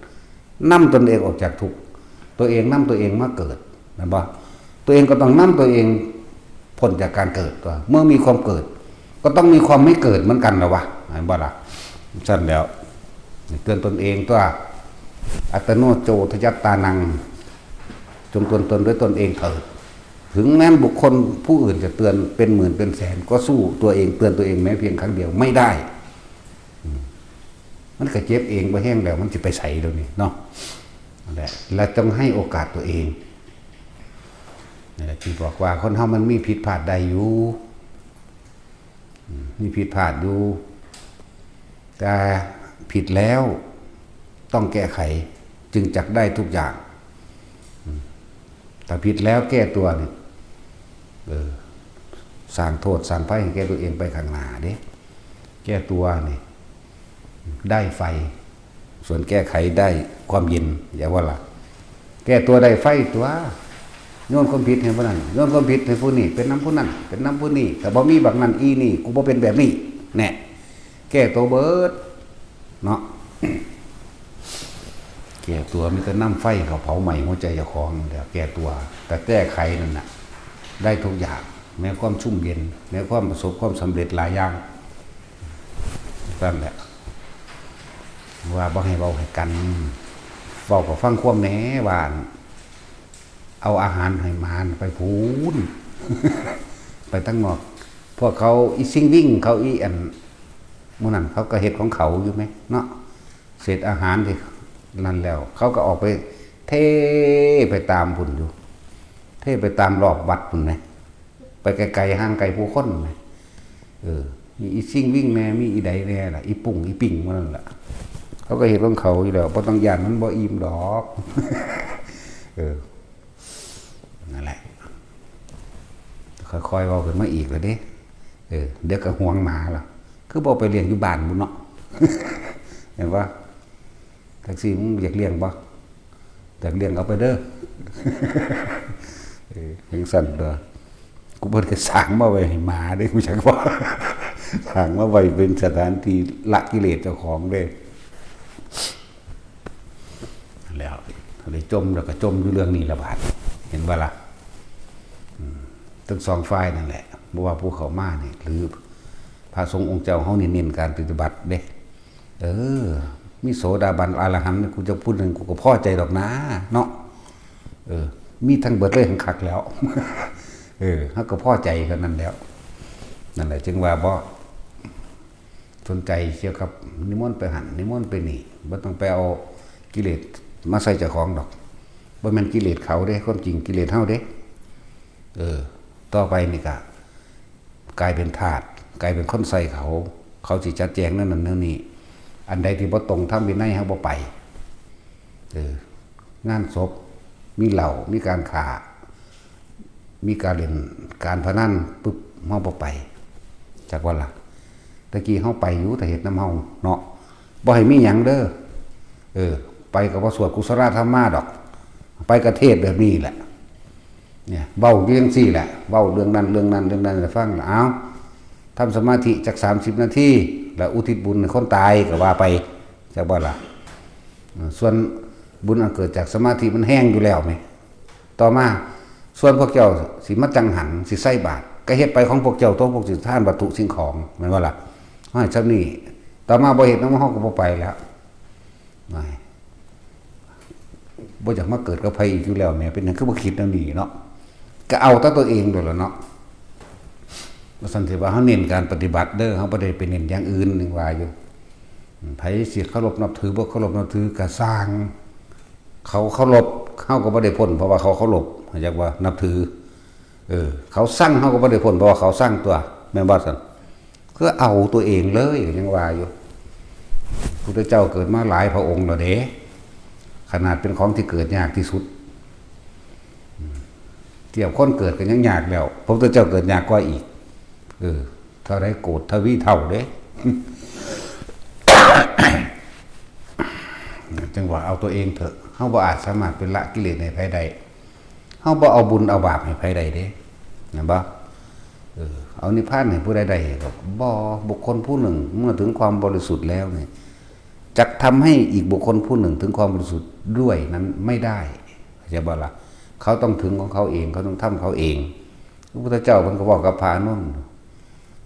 นำตนเองออกจากทุกข์ ตัวเองนำตัวเองมาเกิด แม่นบ่ ตัวเองก็ต้องนำตัวเองพ้นจากการเกิดตั๊ว เมื่อมีความเกิด ก็ต้องมีความไม่เกิดเหมือนกันล่ะวะ แม่นบ่ล่ะ ซั่นแหล้ว เตือนตนเองตั๊ว อัตตโนโจทยัตตานัง จงเตือนตนด้วยตนเองเถิด ถึงแม้นบุคคลผู้อื่นจะเตือนเป็นหมื่นเป็นแสน ก็สู้ตัวเองเตือนตัวเองแม้เพียงครั้งเดียวไม่ได้ อืม มันก็เจ็บเอง บ่แฮงแล้ว มันสิไปไสเดี๋ยวนี้เนาะ นั่นแหละ และจงให้โอกาสตัวเอง นั่นแหละที่บอกว่าคนเฮามันมีผิดพลาดได้อยู่ อืม มีผิดพลาดอยู่ แต่ผิดแล้วต้องแก้ไข จึงจักได้ทุกอย่าง อืม ถ้าผิดแล้วแก้ตัวนี่ เออ สร้างโทษสร้างภัยให้แก่ตัวเองไปข้างหน้าเด้ แก้ตัวนี่ ได้ไฟ ส่วนแก้ไขได้ความเย็น อย่าว่าล่ะ แก้ตัวได้ไฟตั๊ว โยนความผิดให้ผู้นั้น โยนความผิดให้ผู้นี้ เป็นนำผู้นั้น เป็นนำผู้นี้ ถ้าบ่มีบักนั้นอีนี่ กูบ่เป็นแบบนี้ แน่ แก้ตัวเบิด เนาะ แก้ตัวมีแต่นำไฟเข้าเผาไหม้หัวใจเจ้าของนั่นแหละ แก้ตัว แต่แก้ไขนั่นน่ะ ได้ทุกอย่าง แม้ความชุ่มเย็น แม้ความประสบความสำเร็จหลายอย่าง นั่นแหละ ว่าบ่ให้เว้าให้กัน เว้าก็ฟังความแหน่ ว่า เอาอาหารให้หมาไปพู้น ไปตั้งนอก พวกเขาอีซิ่งวิ่งเขาอีอันหมู่นั้นเขาก็เฮ็ดของเขาอยู่ไหมเนาะ เศษอาหารที่นั่นแล้ว เขาก็ออกไปเทไปตามพุ่นอยู่ เทไปตามรอบวัดพุ่นไหม ไปไกลๆ ห่างไกลผู้คนไหม เออ มีอีซิ่งวิ่งแน่ มีอีใดแน่ล่ะ อีปุ่งอีปิ่งหมู่นั่นล่ะ เขาก็เฮ็ดของเขาอยู่แล้ว บ่ต้องย้านมันบ่อิ่มดอก เออ นั่นแหละ ค่อยๆ เว้าขึ้นมาอีกแล้วเด้ เออ เดี๋ยวก็ห่วงหมาล่ะ คือบ่ไปเลี้ยงอยู่บ้านบุ้นเนาะ เห็นปะ แท็กซี่มึงอยากเลี้ยงบ่ อยากเลี้ยงเอาไปเด้อ เออ จั่งซั่นเด้อ กูบ่ได้สร้างมาไว้ให้หมาเด้ กูจักว่า สร้างมาไว้เป็นสถานที่ละกิเลสเจ้าของเด้ แล้ว เลยจม แล้วก็จมอยู่เรื่องนี้ละบาด เห็นบ่ล่ะ อืม ทั้งสองฝ่ายนั่นแหละ บ่ว่าผู้เข้ามานี่ หรือพระสงฆ์องค์เจ้าเฮานี่เน้นการปฏิบัติเด้ เออ มีโสดาบันอรหันต์ กูจะพูดหนึ่ง กูก็พอใจดอกนะ เนาะ เออ มีทั้งเบิดเลยทั้งคักแล้ว เออ เฮาก็พอใจเท่านั้นแล้ว นั่นแหละ จึงว่าบ่สนใจเกี่ยวกับนิมนต์ไปหั่น นิมนต์ไปนี่ บ่ต้องไปเอากิเลสมาใส่เจ้าของดอก บ่แม่นกิเลสเขาเด้ ความจริงกิเลสเฮาเด้ เออ ต่อไปนี่ก็กลายเป็นทาส กลายเป็นคนใส่เขา เขาสิจัดแจงแนวนั้นแนวนี้ อันใดที่บ่ตรงธรรมวินัยเฮาบ่ไป เออ งานศพ มีเหล้า มีการฆ่า มีการเล่นการพนันปุ๊บ เฮาบ่ไป จักว่าล่ะ ตะกี้เฮาไปอยู่ แต่เฮ็ดนำเฮาเนาะ บ่ให้มีหยังเด้อ เออ ไปก็บ่สวดกุศลธรรมมาดอก ไปก็เทศน์แบบนี้แหละ เนี่ย เว้าอยู่จั่งซี้แหละ เว้าเรื่องนั้นเรื่องนั้นเรื่องนั้นให้ฟังล่ะ เอ้า ทำสมาธิจักสามสิบนาที แล้วอุทิศบุญให้คนตายก็ว่าไป จักบ่ล่ะ เออ ส่วนบุญอันเกิดจากสมาธิมันแฮงอยู่แล้วแหม ต่อมา ส่วนพวกเจ้าสิมาจั่งหัน สิใส่บาตร ก็เฮ็ดไปของพวกเจ้า ตัวพวกสิทานวัตถุสิ่งของ แม่นบ่ล่ะ ให้ส่ำนี้ ต่อมาบ่เฮ็ดนำเฮาก็บ่ไปแล้ว ไม่ บ่อยากมาเกิดกับไผอีกอยู่แล้วแหม เป็นหยังคือบ่คิดแนวนี้เนาะ ก็เอาแต่ตัวเองโลดล่ะเนาะ ว่าซั่นสิว่าเฮาเน้นการปฏิบัติเด้อ เฮาบ่ได้ไปเน้นอย่างอื่น ยังว่าอยู่ ไผสิเคารพนับถือบ่เคารพนับถือก็ซ่าง เขาเคารพ เฮาก็บ่ได้พ้นเพราะว่าเขาเคารพ จักว่านับถือ เออ เขาซัง เฮาก็บ่ได้พ้นเพราะว่าเขาซังตัว แม่นบ่ซั่น คือเอาตัวเองเลย ยังว่าอยู่ พุทธเจ้าเกิดมาหลายพระองค์แล้วเด้ ขนาดเป็นของที่เกิดยากที่สุด อืม เทียบคนเกิดก็ยังยากแล้ว พระพุทธเจ้าเกิดยากกว่าอีก เออ เท่าใดโกฏทวีเท่าเด้ จั่งว่าเอาตัวเองเถอะ เฮาบ่อาจสามารถไปละกิเลสให้ไผได้ เฮาบ่เอาบุญเอาบาปให้ไผได้เด้ แม่นบ่ เออ เอานิพพานให้ผู้ใดได้ก็บ่ บุคคลผู้หนึ่งเมื่อถึงความบริสุทธิ์แล้วเนี่ย จักทำให้อีกบุคคลผู้หนึ่งถึงความบริสุทธิ์ด้วยนั้นไม่ได้ เข้าใจบ่ล่ะ เขาต้องถึงของเขาเอง เขาต้องทำเขาเอง พระพุทธเจ้าเพิ่นก็บอกกับพระอานนท์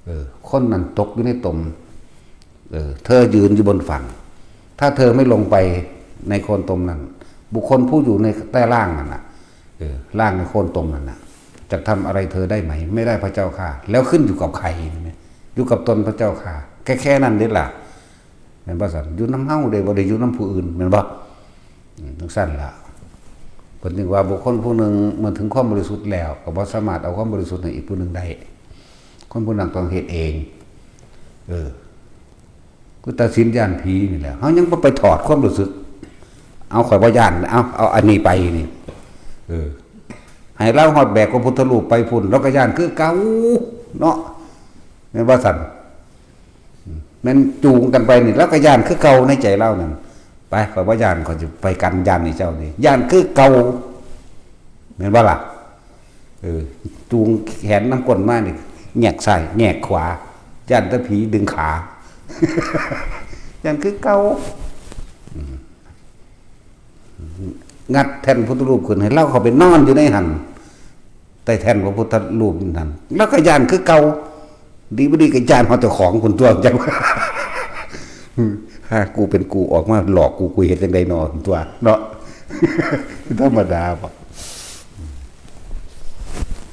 เออ คนนั้นตกอยู่ในตม เออ เธอยืนอยู่บนฝั่ง ถ้าเธอไม่ลงไปในโคลนตมนั้น บุคคลผู้อยู่ในใต้ล่างนั่นน่ะ เออ ล่างในโคลนตมนั่นน่ะ จะทำอะไรเธอได้ไหม ไม่ได้พระเจ้าข้า แล้วขึ้นอยู่กับใครเนี่ย อยู่กับตนพระเจ้าข้า แค่ แค่นั้นเด้ล่ะ แม่นบ่ซั่น อยู่นำเฮาเด้ บ่ได้อยู่นำผู้อื่น แม่นบ่ อืม จั่งซั่นล่ะ เพิ่นจึงว่าบุคคลผู้หนึ่งเมื่อถึงความบริสุทธิ์แล้ว ก็บ่สามารถเอาความบริสุทธิ์ให้อีกผู้หนึ่งได้ คนผู้นั้นต้องเฮ็ดเอง เออ คือตัดสินย้านผีนี่แหละ เฮายังบ่ไปถอดความรู้สึก เอา ข่อยบ่ย้าน เอา เอาอันนี้ไปนี่ เออ ให้ลาวฮอดแบกพระพุทธรูปไปพุ้น ลาวก็ย้านคือเก่าเนาะ แม่นบ่ซั่น แม่นจูงกันไปนี่ ลาวก็ย้านคือเก่าในใจลาวนั่น ไป ข่อยบ่ย้าน ข่อยสิไปกันย้านนี่เจ้านี่ ย้านคือเก่า แม่นบ่ล่ะ เออ จูงแขนนำก้นมานี่ แงกซ้าย แงกขวา ย้านแต่ผีดึงขา ย้านคือเก่า อืม งัดแท่นพุทธรูปขึ้นให้ลาวเข้าไปนอนอยู่ในหั่น ใต้แท่นพระพุทธรูปนั่น ลาวก็ย้านคือเก่า ดีบ่ดีก็ย้านฮอดเจ้าของพุ้นตั๊ว จั่งว่า ถ้ากูเป็นกูออกมาหลอกกู กูเฮ็ดจั่งใดน้อตั๊วเนาะ ธรรมดาบ่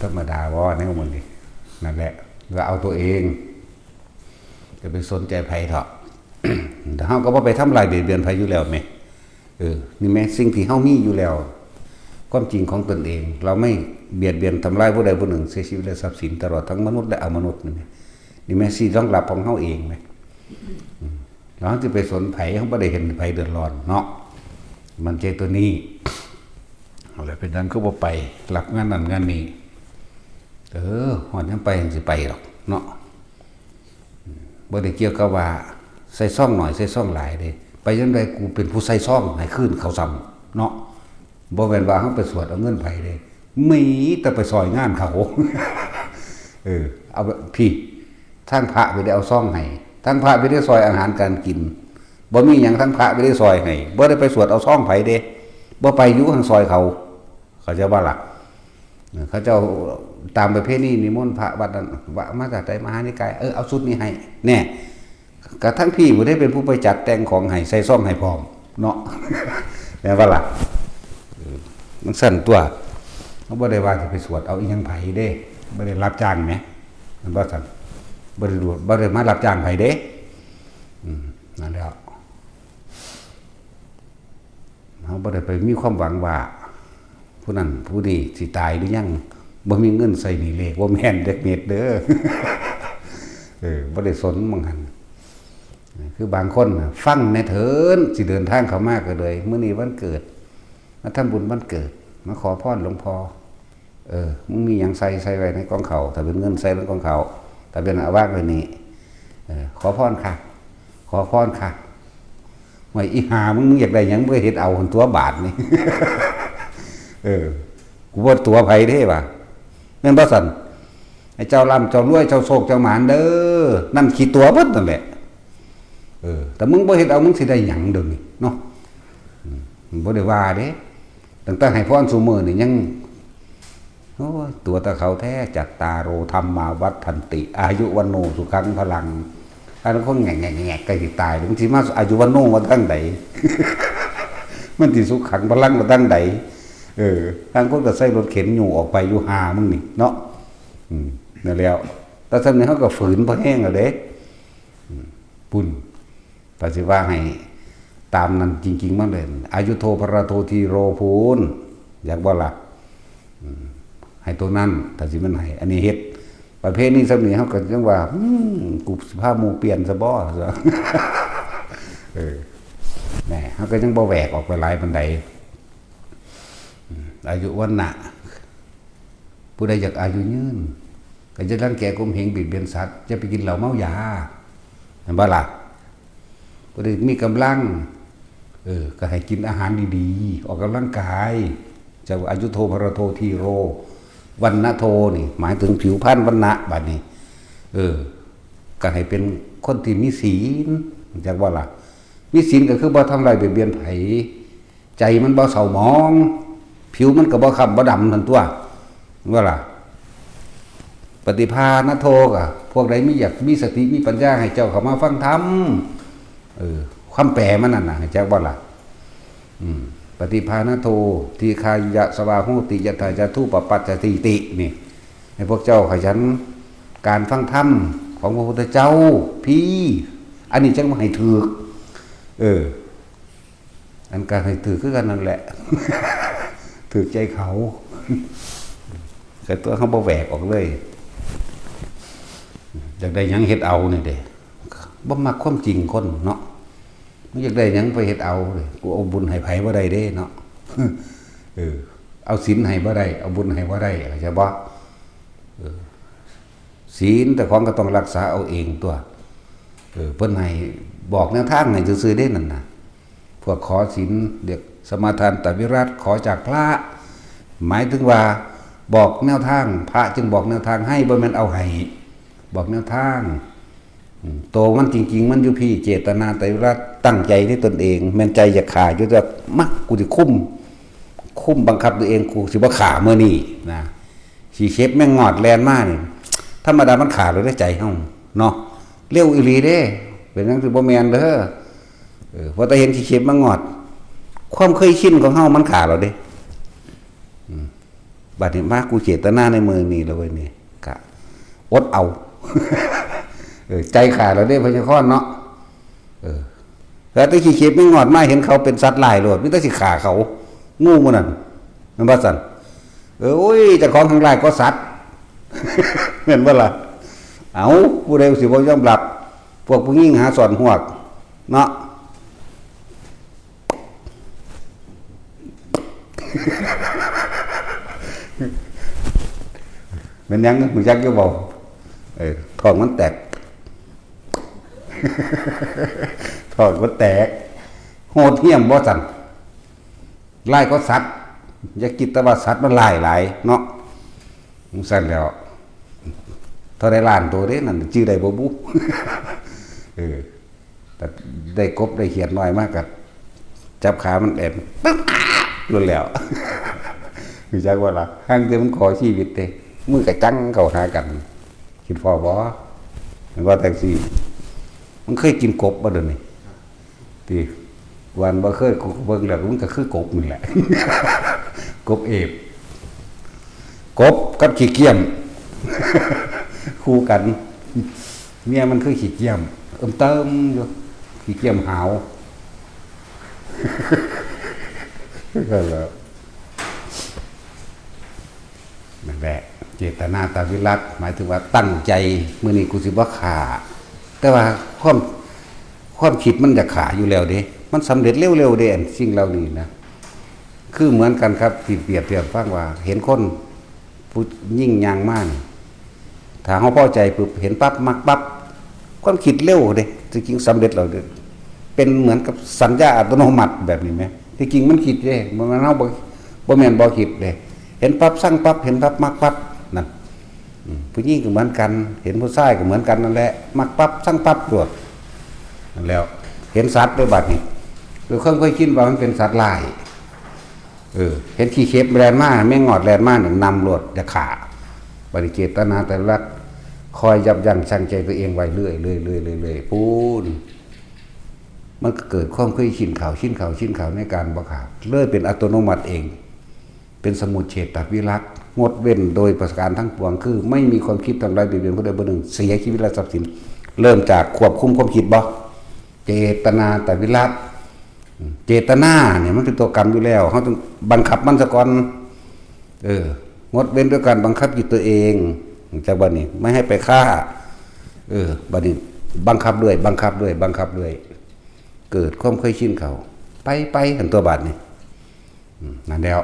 ธรรมดาบ่ แนวมันนี่ นั่นแหละ ก็เอาตัวเอง จะไปสนใจไผเถาะ แต่เฮาก็บ่ไปทำลายเบียดเบียนไผอยู่แล้วแหม เออ นี่แหม สิ่งที่เฮามีอยู่แล้ว ความจริงของตนเอง เราไม่เบียดเบียนทำลายผู้ใดผู้หนึ่ง เสียชีวิตและทรัพย์สิน ตลอดทั้งมนุษย์และอมนุษย์นี่แหม นี่แหม สิ่งรองรับของเฮาเองแหม อืม เราจะไปสนไผ เฮาบ่ได้เห็นไผเดือดร้อนเนาะ มันใจตัวนี้ เอาละ เป็นหยังคือบ่ไปรับงานนั่นงานนี้ เออ ฮอดยามไปจั่งสิไปดอกเนาะ บ่ได้เกี่ยวกับว่าใส่ซองหน่อยใส่ซองหลายเด้ ไปยามใดกูเป็นผู้ใส่ซองให้คืนเขาซ้ำเนาะ บ่แม่นว่าเฮาไปสวดเอาเงินไผเด้ มีแต่ไปซอยงานเขา เออ เอาแบบ พี่ ทางพระไปได้เอาซองให้ ทางพระไปได้ซอยอาหารการกิน บ่มีหยัง ทางพระไปได้ซอยให้ บ่ได้ไปสวดเอาซองไผเด้ บ่ไปอยู่ หั้นซอยเขา เขาเจ้าว่าล่ะ เขาเจ้าตามประเพณีนิมนต์พระวัดนั้น ว่ามาจากใด มหานิกาย เออ เอาชุดนี้ให้ แน่ กระทั่งพี่ผู้ได้เป็นผู้ไปจัดแต่งของให้ ใส่ซองให้พร้อมเนาะ แม่นบ่ล่ะ เออ มันสั่นตัว เขาบ่ได้ว่าจะไปสวดเอาอีหยังไผเด้ บ่ได้รับจ้างแหม มันบ่สั่น บ่ได้รู้ บ่ได้มารับจ้างไผเด้ อืม นั่นแหละ เฮาบ่ได้ไปมีความหวังว่า ผู้นั้นผู้นี้สิตายหรือยัง บ่มีเงินใส่หนี้เลข บ่แม่นจักเม็ดเด้อ เออ บ่ได้สนหม่องหั่น คือบางคนน่ะ ฟังแหน่เถิน สิเดินทางเข้ามาก็เลย มื้อนี้วันเกิด มาทำบุญวันเกิด มาขอพรหลวงพ่อ เออ มึงมีหยังใส่ ใส่ไว้ในกองเขา ถ้าเป็นเงินใส่ในกองเขา ถ้าเป็นเอาวางไว้นี่ เออ ขอพรค่ะ ขอพรค่ะ ว่าอีห่ามึง มึงอยากได้หยัง มึงก็เฮ็ดเอาหั่นตัวบาทนี่ เออ กูบ่ตั๋วไผเด้ว่ะ แม่นบ่สั่น ไอ้เจ้าร่ำเจ้ารวย เจ้าโชคเจ้าหมานเด้อ นั่นขี้ตั๋วเบิดนั่นแหละ เออ แต่มึงบ่เฮ็ดเอา มึงสิได้หยังเดี๋ยวนี้เนาะ อืม บ่ได้ว่าเด้ ตั้งแต่ให้พรซุมื้อนี่ยัง โอ้ย ตั๋วแต่เขาแท้ จัตตาโร ธัมมา วัฑฒันติ อายุ วัณโณ สุขัง พลัง อันนั้นคนแงกๆๆ ใกล้สิตาย บางทีมาอายุ วัณโณ มาทางใด มันสิสุขัง พลัง มาทางใด เออ ทางคนก็ใส่รถเข็นอยู่ออกไปอยู่หามึงนี่เนาะ อืม นั่นแล้ว แต่ซั่นนี่เฮาก็ฝืนพอแฮงแล้วเด้ อืม ปุ้น ถ้าสิว่าให้ตามนั้นจริงๆ มันเลย อายุโทพระโทธีโรพูน อยากบ่ล่ะ อืม ให้ตัวนั้น ถ้าสิมันให้ อันนี้เฮ็ด ประเภทนี้สำนี้เฮาก็จังว่า อืม กูสิพาหมู่เปลี่ยนซะบ่ เออ แหม เฮาก็ยังบ่แหวกออกไปหลายปานใด อืม อายุวรรณะ ผู้ใดอยากอายุยืน ก็จะรังแกข่มเหงเบียดเบียนสัตว์ จะไปกินเหล้าเมายา เห็นบ่ล่ะ ผู้ใดมีกำลัง เออ ก็ให้กินอาหารดีๆ ออกกำลังกาย จะอายุโทพระโทธีโร วัณโณ นี่ หมายถึงผิวพรรณวรรณะ บัดนี้ เออ ก็ให้เป็นคนที่มีศีล จักว่าล่ะ มีศีลก็คือบ่ทำลายเบียดเบียนไผ ใจมันบ่เศร้าหมอง ผิวมันก็บ่คล้ำบ่ดำนั่นตัว ว่าล่ะ ปฏิภาณโทก็ พวกใดมีอยากมีสติมีปัญญา ให้เจ้าเข้ามาฟังธรรม เออ ความแปลมันนั่นน่ะ ให้จักบ่ล่ะ อืม ปฏิภาณโท ทีฆายะสวาโหติ ยัตถาจาธุปปัจจติติ นี่ ให้พวกเจ้าขยันการฟังธรรมของพระพุทธเจ้า พี่ อันนี้จังว่าให้ถืก เออ อันการให้ถืกคือกันนั่นแหละ ถืกใจเขา แต่ตัวเขาบ่แหวกออกเลย อยากได้หยังเฮ็ดเอานี่เด้ บ่มักความจริงคนเนาะ มึงอยากได้หยังไปเฮ็ดเอาเลย กูเอาบุญให้ไผบ่ได้เด้เนาะ เออ เอาศีลให้บ่ได้ เอาบุญให้บ่ได้ เข้าใจบ่ เออ ศีลแต่ของก็ต้องรักษาเอาเองตัว เออ เพิ่นให้บอกแนวทางให้ซื่อๆเด้นั่นน่ะ พวกขอศีลเรียกสมาทานตวิรัติ ขอจากพระ หมายถึงว่าบอกแนวทาง พระจึงบอกแนวทางให้ บ่แม่นเอาให้ บอกแนวทาง อืม โตมันจริงๆ มันอยู่พี่ เจตนาตวิรัติ ตั้งใจที่ตนเอง แม่นใจอยากฆ่าอยู่ แต่มักกูสิคุม คุมบังคับตัวเอง กูสิบ่ฆ่ามื้อนี้นะ ขี้เข็บแมงงอดแล่นมานี่ ธรรมดามันฆ่าโลดเด้ใจเฮาเนาะ เร็วอีหลีเด้ เป็นหยังสิบ่แม่นเด้อ เออ พอแต่เห็นขี้เข็บแมงงอด ความเคยชินของเฮามันฆ่าโลดเด้ อืม บัดนี้มากูเจตนาในมื้อนี้แล้วเว้ยนี่ กะอดเอา เออ ใจขาดแล้วเด้ พญาคอนเนาะ เออ แล้วแต่ขี้เข็บไม่งอดมา เห็นเขาเป็นสัตว์ร้ายโลด มีแต่สิฆ่าเขา งูมันนั่น มันว่าซั่น เออ โอ้ย เจ้าของทั้งหลายก็สัตว์ แม่นบ่ล่ะ เอา ผู้ใดสิบ่ยอมรับ พวกผู้หญิงหาสอนหวก เนาะ แม่นหยัง รู้จักอยู่บ่ เออ ท้องมันแตก ท้องมันแตก โหดเหี้ยมบ่ซั่น ร้ายก็สัตว์ อย่าคิดแต่ว่าสัตว์มันร้ายหลายเนาะ จั่งซั่นแล้ว เท่าใดล้านตัวเด้นั่น ชื่อใดบ่บุ เออ แต่ได้กบได้เขียดน้อยมากกับจับขามันแอนปึ๊บหลุดแล้ว รู้จักว่าล่ะ หั่นแต่มันขอชีวิตเด้ มือกะจังเข้าหากัน คิดพอบ่ มันว่าจั่งซี่ มันเคยกินกบบ่เดี๋ยวนี้ ติ วันบ่เคย กูเบิ่งแล้วมันก็คือกบนี่แหละ กบเอฟ กบกับขี้เกียม คู่กัน เมียมันคือขี้เกียม เอิ่มเติมอยู่ ขี้เกียมหาว นั่นแหละ นั่นแหละ เจตนาตวิรัต หมายถึงว่าตั้งใจ มื้อนี้กูสิบ่ฆ่า แต่ว่าความ ความคิดมันอยากฆ่าอยู่แล้วเด้ มันสำเร็จเร็วๆเด้ อันสิ่งเหล่านี้นะ คือเหมือนกันครับ ที่เปรียบเทียบฟังว่า เห็นคนผู้หญิงย่างมานี่ ถ้าเฮาพอใจปุ๊บ เห็นปั๊บ มักปั๊บ ความคิดเร็วเด้ จริงๆสำเร็จแล้วเด้ เป็นเหมือนกับสัญญาอัตโนมัติแบบนี้ไหม ที่จริงมันคิดเด้ บ่แม่นเฮาบ่ บ่แม่นบ่คิดเด้ เห็นปั๊บ ซังปั๊บ เห็นปั๊บ มักปั๊บ นั่น อืม ผู้หญิงก็เหมือนกัน เห็นผู้ชายก็เหมือนกันนั่นแหละ มักปั๊บ ซังปั๊บโลด นั่นแล้ว เห็นสัตว์ด้วยบัดนี้ ด้วยความเคยชินว่ามันเป็นสัตว์ร้าย เออ เห็นขี้เข็บแล่นมา แมงงอดแล่นมาเนี่ย นำโลด จะฆ่า บัดนี้เจตนาตวิรัต คอยยับยั้งชั่งใจตัวเองไว้เรื่อยๆๆๆๆ พู้น มันก็เกิดความเคยชินเข้า ชินเข้า ชินเข้าในการบ่ฆ่า เลยเป็นอัตโนมัติเอง เป็นสมุจเฉทวิรัต งดเว้นโดยประการทั้งปวง คือไม่มีความคิดทำร้ายเบียดเบียนผู้ใดผู้หนึ่ง เสียชีวิตและทรัพย์สิน เริ่มจากควบคุมความคิดบ่ เจตนาตวิรัต เจตนาเนี่ยมันเป็นตัวกรรมอยู่แล้ว เฮาต้องบังคับมันซะก่อน เออ งดเว้นด้วยการบังคับจิตตัวเอง จากบัดนี้ ไม่ให้ไปฆ่า เออ บัดนี้ บังคับด้วย บังคับด้วย บังคับด้วย เกิดความเคยชินเข้า ไป ไป หั้นตัวบัดนี้ อืม นั่นแล้ว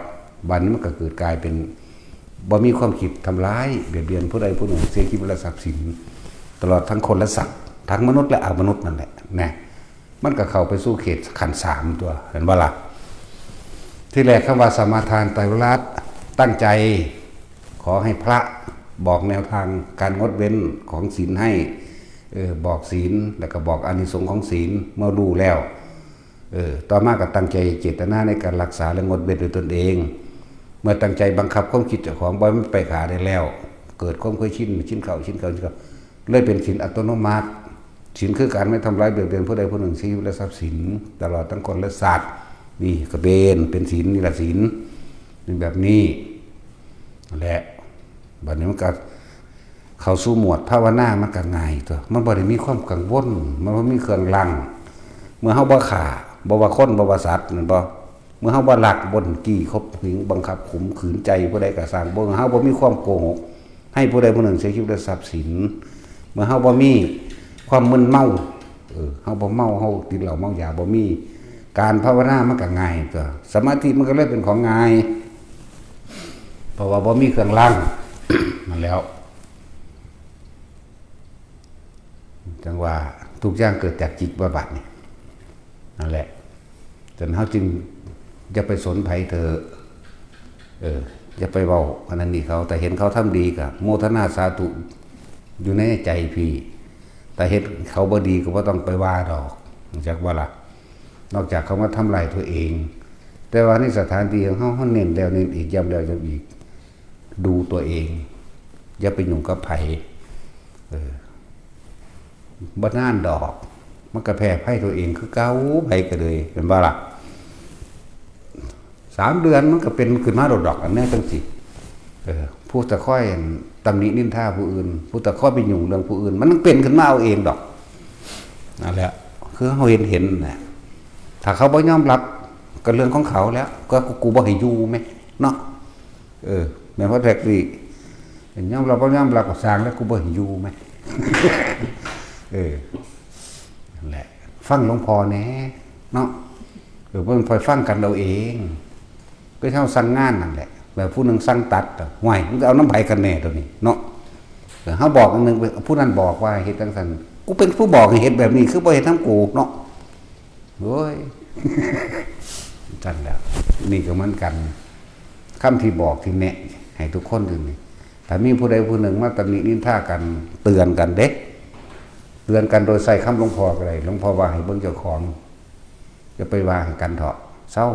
บัดนี้มันก็เกิดกลายเป็น บ่มีความคิดทำร้ายเบียดเบียนผู้ใดผู้หนึ่ง เสียชีวิตและทรัพย์สิน ตลอดทั้งคนและสัตว์ ทั้งมนุษย์และอมนุษย์นั่นแหละ นะ มันก็เข้าไปสู่เขตขั้นสามตัว เห็นบ่ล่ะ ที่แรกคำว่าสมาทานไตรลักษณ์ ตั้งใจ ขอให้พระบอกแนวทางการงดเว้นของศีลให้ เออ บอกศีล แล้วก็บอกอานิสงส์ของศีล เมื่อรู้แล้ว เออ ต่อมาก็ตั้งใจเจตนาในการรักษาและงดเว้นด้วยตนเอง เมื่อตั้งใจบังคับความคิดเจ้าของบ่ให้มันไปฆ่าได้แล้ว เกิดความเคยชิน ชินเข้า ชินเข้า ชินเข้า เลยเป็นศีลอัตโนมัติ ศีลคือการไม่ทำร้ายเบียดเบียนผู้ใดผู้หนึ่ง ชีวิตและทรัพย์สิน ตลอดทั้งคนและสัตว์ นี่ก็เป็น เป็นศีล นี่ละศีล เป็นแบบนี้ และ บัดนี้มันก็เข้าสู่โหมดภาวนา มันก็ง่ายตัว มันบ่ได้มีความกังวล มันบ่มีเครื่องรั้ง เมื่อเฮาบ่ฆ่า บ่ว่าคน บ่ว่าสัตว์ แม่นบ่ เมื่อเฮาบ่ลัก บ่จี้ข่มเหง บังคับข่มขืนใจผู้ใดก็ซ่าง บ่ เฮาบ่มีความโกหก ให้ผู้ใดผู้หนึ่งเสียชีวิตและทรัพย์สิน เมื่อเฮาบ่มีความมึนเมา เออ เฮาบ่เมา เฮาติดเหล้าเมายาบ่มี การภาวนามันก็ง่ายตัว สมาธิมันก็เลยเป็นของง่าย เพราะว่าบ่มีเครื่องรั้ง นั่นแล้ว จั่งว่าทุกอย่างเกิดจากจิตว่าบัดนี่ นั่นแหละ ฉะนั้นเฮาจึงอย่าไปสนไผเถอะ เออ อย่าไปเว้าอันนั้นนี่เขา แต่เห็นเขาทำดีก็โมทนาสาธุอยู่ในใจพี่ แต่เห็นเขาบ่ดีก็บ่ต้องไปว่าดอก รู้จักบ่ล่ะ นอกจากเขามาทำลายตัวเอง แต่ว่าในสถานที่ของเฮา เฮาเน้นแล้วเน้นอีก ย้ำแล้วย้ำอีก ดูตัวเอง อย่าไปยุ่งกับไผ เออ บ่นานดอก มันก็แพ้ภัยตัวเองคือเก่า ไผก็เลย แม่นบ่ล่ะ สามเดือนมันก็เป็นขึ้นมาโลดดอก อันนี้จั่งซี้ เออ ผู้ตะคอยตำหนินินทาผู้อื่น ผู้ตะคอยไปยุ่งเรื่องผู้อื่น มันเป็นขึ้นมาเอาเองดอก นั่นแหละ คือเขาเห็นเห็นนะ ถ้าเขาบ่ยอมรับ ก็เรื่องของเขาแล้ว ก็กูบ่ให้อยู่ไหม เนาะ เออ แม่นว่าแท็กซี่ ยอมรับบ่ยอมรับก็สร้างแล้ว กูบ่ให้อยู่ไหม เออ นั่นแหละ ฟังหลวงพ่อแหน่ เนาะ เออ เพิ่นคอยฟังกันเอาเอง ก็เท่าสั่งงานนั่นแหละ แบบผู้หนึ่งสั่งตัดอะ ห่วย มันก็เอาน้ำไผกันแหน่ตัวนี้ เนาะ เออ เขาบอกอันหนึ่ง ผู้นั้นบอกว่าเฮ็ดจังซั่น กูเป็นผู้บอกให้เฮ็ดแบบนี้ คือบ่เฮ็ดนำกู เนาะ โอ้ย จั่นแหละ นี่ก็เหมือนกัน คำที่บอกที่แนะ ให้ทุกคนอยู่นี่ ถ้ามีผู้ใดผู้หนึ่งมาตำหนินินทากัน เตือนกันเด้ เตือนกันโดยใช้คำหลวงพ่อก็ได้ หลวงพ่อว่าให้เบิ่งเจ้าของ อย่าไปว่าให้กันเถาะ เซา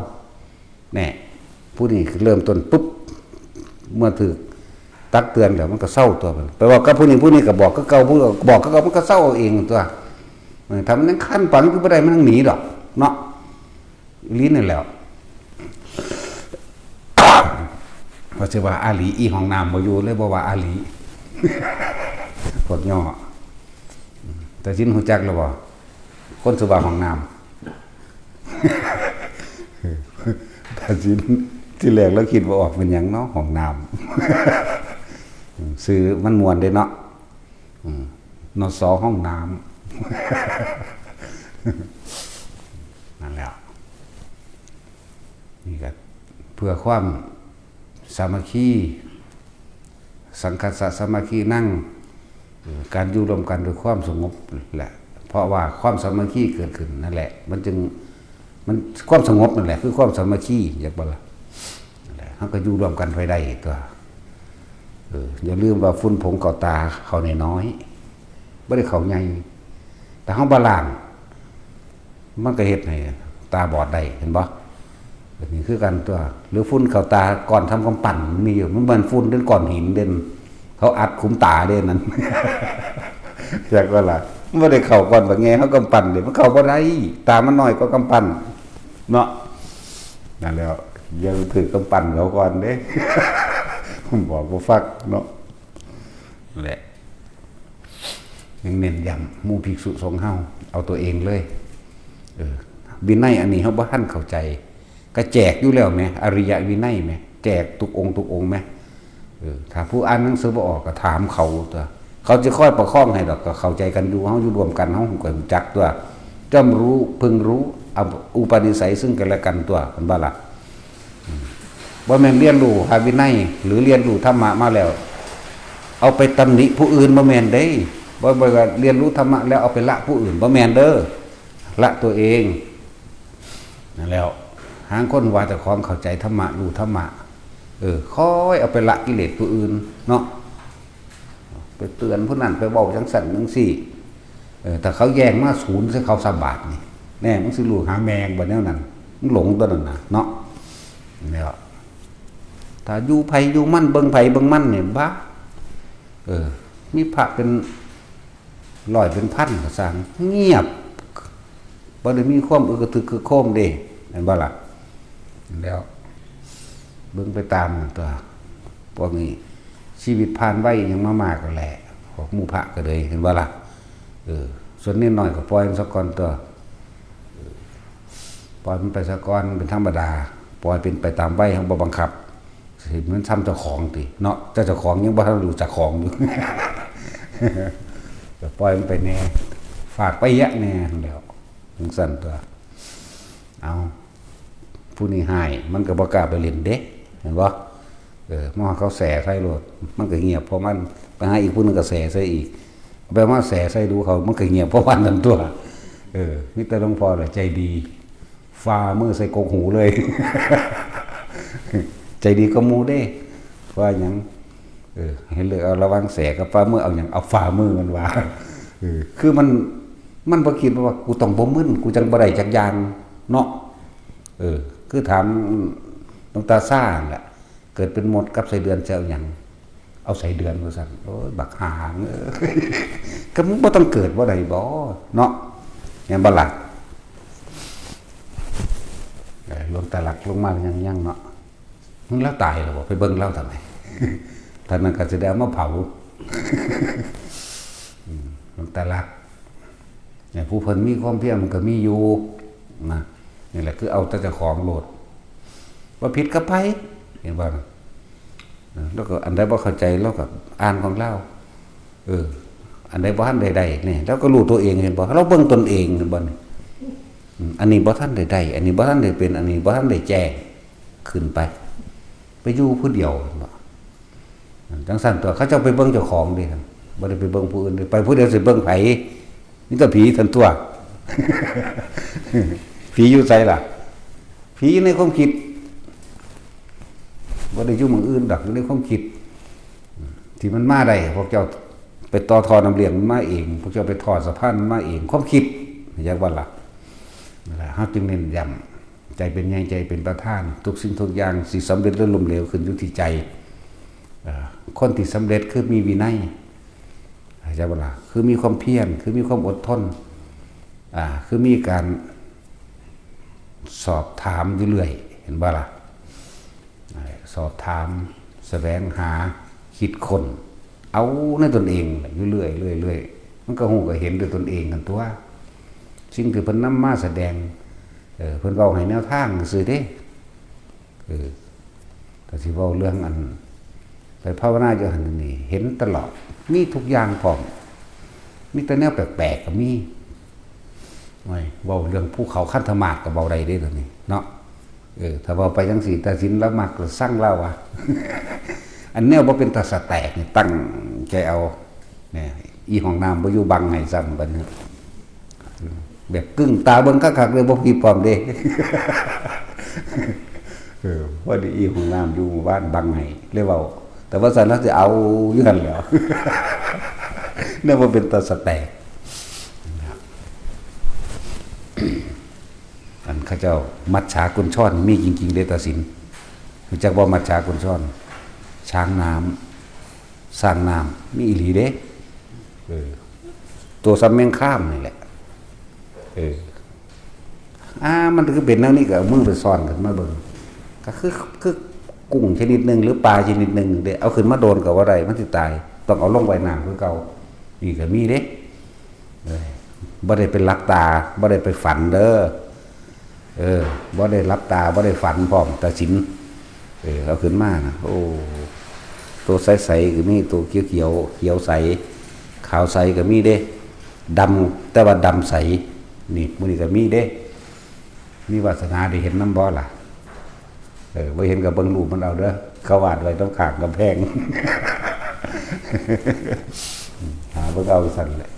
แน่ ผู้นี้คือเริ่มต้นปุ๊บ เมื่อถืกตักเตือนแล้วมันก็เซาตัวมัน ไปว่ากับผู้นี้ ผู้นี้ก็บอกคือเก่า ผู้ก็บอกคือเก่า มันก็เซาเอาเองตัว เออ ถ้ามันยังคันปานนั้นคือบ่ได้ มันยังหนีดอก เนาะ อีหลีนั่นแหล้ว ว่าสิว่าอาหลี อีห้องน้ำบ่อยู่ เลยบ่ว่าอาหลี พวกย่อ แต่สินฮู้จักแล้วบ่ คนสิว่าห้องน้ำ แต่สิน ที่แรกเราคิดบ่ออกเป็นหยังเนาะ ห้องน้ำ ชื่อมันม่วนเด้เนาะ อืม นส ห้องน้ำ นั่นแหละ นี่ก็เพื่อความสามัคคี สังคัสสะสามัคคีนัง เอ่อ การอยู่ร่วมกันด้วยความสงบแหละ เพราะว่าความสามัคคีเกิดขึ้นนั่นแหละ มันจึง มัน ความสงบนั่นแหละ คือความสามัคคี อยากบ่ล่ะ นั่นแหละ เราก็อยู่ร่วมกันไปได้ตัว เออ อย่าลืมว่าฝุ่นผงเข้าตาเข้าน้อยๆ บ่ได้เข้าใหญ่ แต่เราบ่ล้าง มันก็เฮ็ดให้ตาบอดได้ เห็นบ่ นี่คือกันตัว หรือฝุ่นเข้าตาก้อนทำกำปั้นมันมีอยู่ มันบ่แม่นฝุ่นเด้ ก้อนหินเด้ เขาอัดขุมตาเด้นั่น อยากว่าล่ะ มันบ่ได้เข้าก้อนบักแงเขากำปั้นเด้ มันเข้าบ่ได้ ตามันน้อยกว่ากำปั้น เนาะ นั่นแหล้ว อย่าไปถือกำปั้นเขาก่อนเด้ บอกบ่ฟังเนาะ นั่นแหละ ยังเน้นย้ำหมู่ภิกษุสงฆ์เฮา เอาตัวเองเลย เออ วินัยอันนี้เฮาบ่ทันเข้าใจ ก็แจกอยู่แล้วแหม อริยวินัยแหม แจกทุกองค์ทุกองค์แหม เออ ถ้าผู้อ่านหนังสือบ่ออกก็ถามเขาตัว เขาจะคอยประคองให้ดอก ก็เข้าใจกันอยู่ เฮาอยู่ร่วมกัน เฮาก็รู้จักตัว ย่อมรู้ พึงรู้ เอาอุปนิสัยซึ่งกันและกันตัว เห็นบ่ล่ะ อืม บ่แม่นเรียนรู้พระวินัย หรือเรียนรู้ธรรมะมาแล้ว เอาไปตำหนิผู้อื่น บ่แม่นเด้ บ่ บ่ว่าเรียนรู้ธรรมะแล้วเอาไปละผู้อื่น บ่แม่นเด้อ ละตัวเอง นั่นแหล้ว หางคนว่าเจ้าของเข้าใจธรรมะ รู้ธรรมะ เออ คอยเอาไปละกิเลสผู้อื่น เนาะ ไปเตือนผู้นั้น ไปเว้าจังซั่นจังซี่ เออ ถ้าเขาแย่งมาศูนย์ใส่เขาสามบาทนี่ แน่ มึงสิลูกหาแมงบ่แนวนั้น มึงหลงตัวนั้นน่ะ เนาะ แล้ว ถ้าอยู่ไผอยู่มัน เบิ่งไผเบิ่งมันเนี่ย บ้า เออ มีพระเป็นร้อยเป็นพันก็ซ่าง เงียบ บ่ได้มีความอึกกระทึกคึกโครมเด้ เห็นบ่ล่ะ แล้ว เบิ่งไปตามนั่นตัว พวกนี้ ชีวิตผ่านไวหยังมามากก็แหละ พวกหมู่พระก็เลย เห็นบ่ล่ะ เออ ส่วนนิดหน่อยก็ปล่อยมันซะก่อนตัว เออ ปล่อยมันไปซะก่อน เป็นธรรมดา ปล่อยเป็นไปตามวัย เฮาบ่บังคับ สิมันซ้ำเจ้าของติ เนาะ แต่เจ้าของยังบ่ทันรู้จักของอยู่ ก็ปล่อยมันไปแน่ ฝากไปเยียะแน่แหล้ว จังซั่นตัว เอา ผู้นี้ฮ้าย มันก็บ่กล้าไปเล่นเด้ เห็นบ่ เออ มาเขาแส่ใส่โลด มันก็เงียบ เพราะมันไปหาอีกผู้หนึ่งก็แส่ใส่อีก ไปมาแส่ใส่ดูเขา มันก็เงียบ เพราะว่านั่นตัว เออ มีแต่หลวงพ่อแหละใจดี ฝ่ามือใส่กกหูเลย ใจดีก็หมู่เด้ ว่าหยัง เออ ให้เลือกเอาระหว่างแส่กับฝ่ามือ เอาหยัง เอาฝ่ามือ มันว่า เออ คือมัน มันบ่คิดว่ากูต้องบ่มึน กูจังบ่ได้จักอย่าง เนาะ เออ คือถามหลวงตาซ่านั่นแหละ เกิดเป็นมดกับไส้เดือนจะเอาหยัง เอาไส้เดือนว่าซั่น โอ้ย บักห่าเอ้ย ก็มึงบ่ต้องเกิดบ่ได้บ่ เนาะ แม่นบ่ล่ะ เออ หลวงตาหลักลงมายังๆ เนาะ มึงแล้วตายแล้วบ่ ไปเบิ่งแล้วทำไม ท่านนั้นก็สิได้เอามาเผา อืม มันตะลัก เนี่ย ผู้เพิ่นมีความเพียรมันก็มีอยู่นะ นี่แหละคือเอาแต่เจ้าของโลด ว่าผิดก็ไป เห็นบ่นะ นะ แล้วก็อันใดบ่เข้าใจเราก็อ่านของเรา เออ อันใดบ่ทันได้ได้นี่ เราก็รู้ตัวเอง เห็นบ่ เราเบิ่งตนเอง เห็นบ่นี่ อืม อันนี้บ่ทันได้ได้ อันนี้บ่ทันได้เป็น อันนี้บ่ทันได้แจ้ง ขึ้นไป ไปอยู่ผู้เดียว เห็นบ่ จั่งซั้นตั๊ว เขาเจ้าไปเบิ่งเจ้าของเด้ บ่ได้ไปเบิ่งผู้อื่นเด้ ไปผู้เดียวสิเบิ่งไผ มีแต่ผีซั่นตั๊ว ผีอยู่ไสล่ะ ผีอยู่ในความคิด บ่ได้อยู่หม่องอื่นดอก อยู่ในความคิด ที่มันมาได้ พวกเจ้าไปต่อท่อน้ำเลี้ยงมันมาเอง พวกเจ้าไปถอดสะพานมันมาเอง ความคิด อยากว่าล่ะ นั่นแหละ เฮาจึงเน้นย้ำ ใจเป็นใหญ่ ใจเป็นประธาน ทุกสิ่งทุกอย่างสิสำเร็จหรือล้มเหลวขึ้นอยู่ที่ใจ เอ่อ คนที่สำเร็จคือมีวินัย เข้าใจบ่ล่ะ คือมีความเพียร คือมีความอดทน อ่า คือมีการสอบถามอยู่เรื่อย เห็นบ่ล่ะ สอบถาม แสวงหา คิดค้น เอาในตนเองอยู่เรื่อย เรื่อย เรื่อย มันก็ฮู้ก็เห็นด้วยตนเองหั่นตั๊ว สิ่งที่เพิ่นนำมาแสดง เออ เพิ่นเว้าให้แนวทางซื่อเด้ เออ ก็สิเว้าเรื่องอัน ไปภาวนาอยู่หั่นนี่ เห็นตลอด มีทุกอย่างพร้อม มีแต่แนวแปลกๆก็มี โอ้ย เว้าเรื่องภูเขาคันธมาศก็เว้าได้เด้เดี๋ยวนี้เนาะ เออ ถ้าเว้าไปจั่งซี้ ตาสินลาวมักละซังลาวว่า อันแนวบ่เป็นตาสะแตกนี่ตั้งใจเอา เนี่ย อีห้องน้ำบ่อยู่บังให้ซ้ำบัดนี้ แบบกึ้งตาเบิ่งคักๆเลย บ่ผิดพร้อมเด้ เออ พอดีอีห้องน้ำอยู่หมู่บ้านบังให้ เลยเว้า แต่ว่าซั่นแล้วสิเอาอยู่หั่นแหล้ว เนี่ยบ่เป็นตาสะแตก อันเขาเจ้ามัจฉากุญชรมีจริงๆเด้ ตาสิน รู้จักบ่ มัจฉากุญชร ช้างน้ำ สร้างน้ำ มีอีหลีเด้ เออ ตัวซ้ำแมงคามนี่แหละ เออ อ่า มันคือเป็นแนวนี้ ก็เอามือไปซ่อนขึ้นมาเบิ่ง ก็คือ คือกุ้งชนิดหนึ่งหรือปลาชนิดหนึ่งเด้ เอาขึ้นมาโดนก็บ่ได้ มันสิตาย ต้องเอาลงไว้น้ำคือเก่า นี่ก็มีเด้ เออ บ่ได้ไปหลับตา บ่ได้ไปฝันเด้อ เออ บ่ได้หลับตา บ่ได้ฝันพร้อม ตาสิน เออ เอาขึ้นมานะ โอ้ ตัวใสๆก็มี ตัวเขียวๆ เขียวใส ขาวใสก็มีเด้ ดำ แต่ว่าดำใส นี่ หมู่นี้ก็มีเด้ มีวาสนาได้เห็นนำบ่ล่ะ เออ บ่เห็นก็เบิ่งรูปมันเอาเด้อ เขาวาดไว้ตรงข้างกำแพง หาเบิ่งเอาซั่นแหละ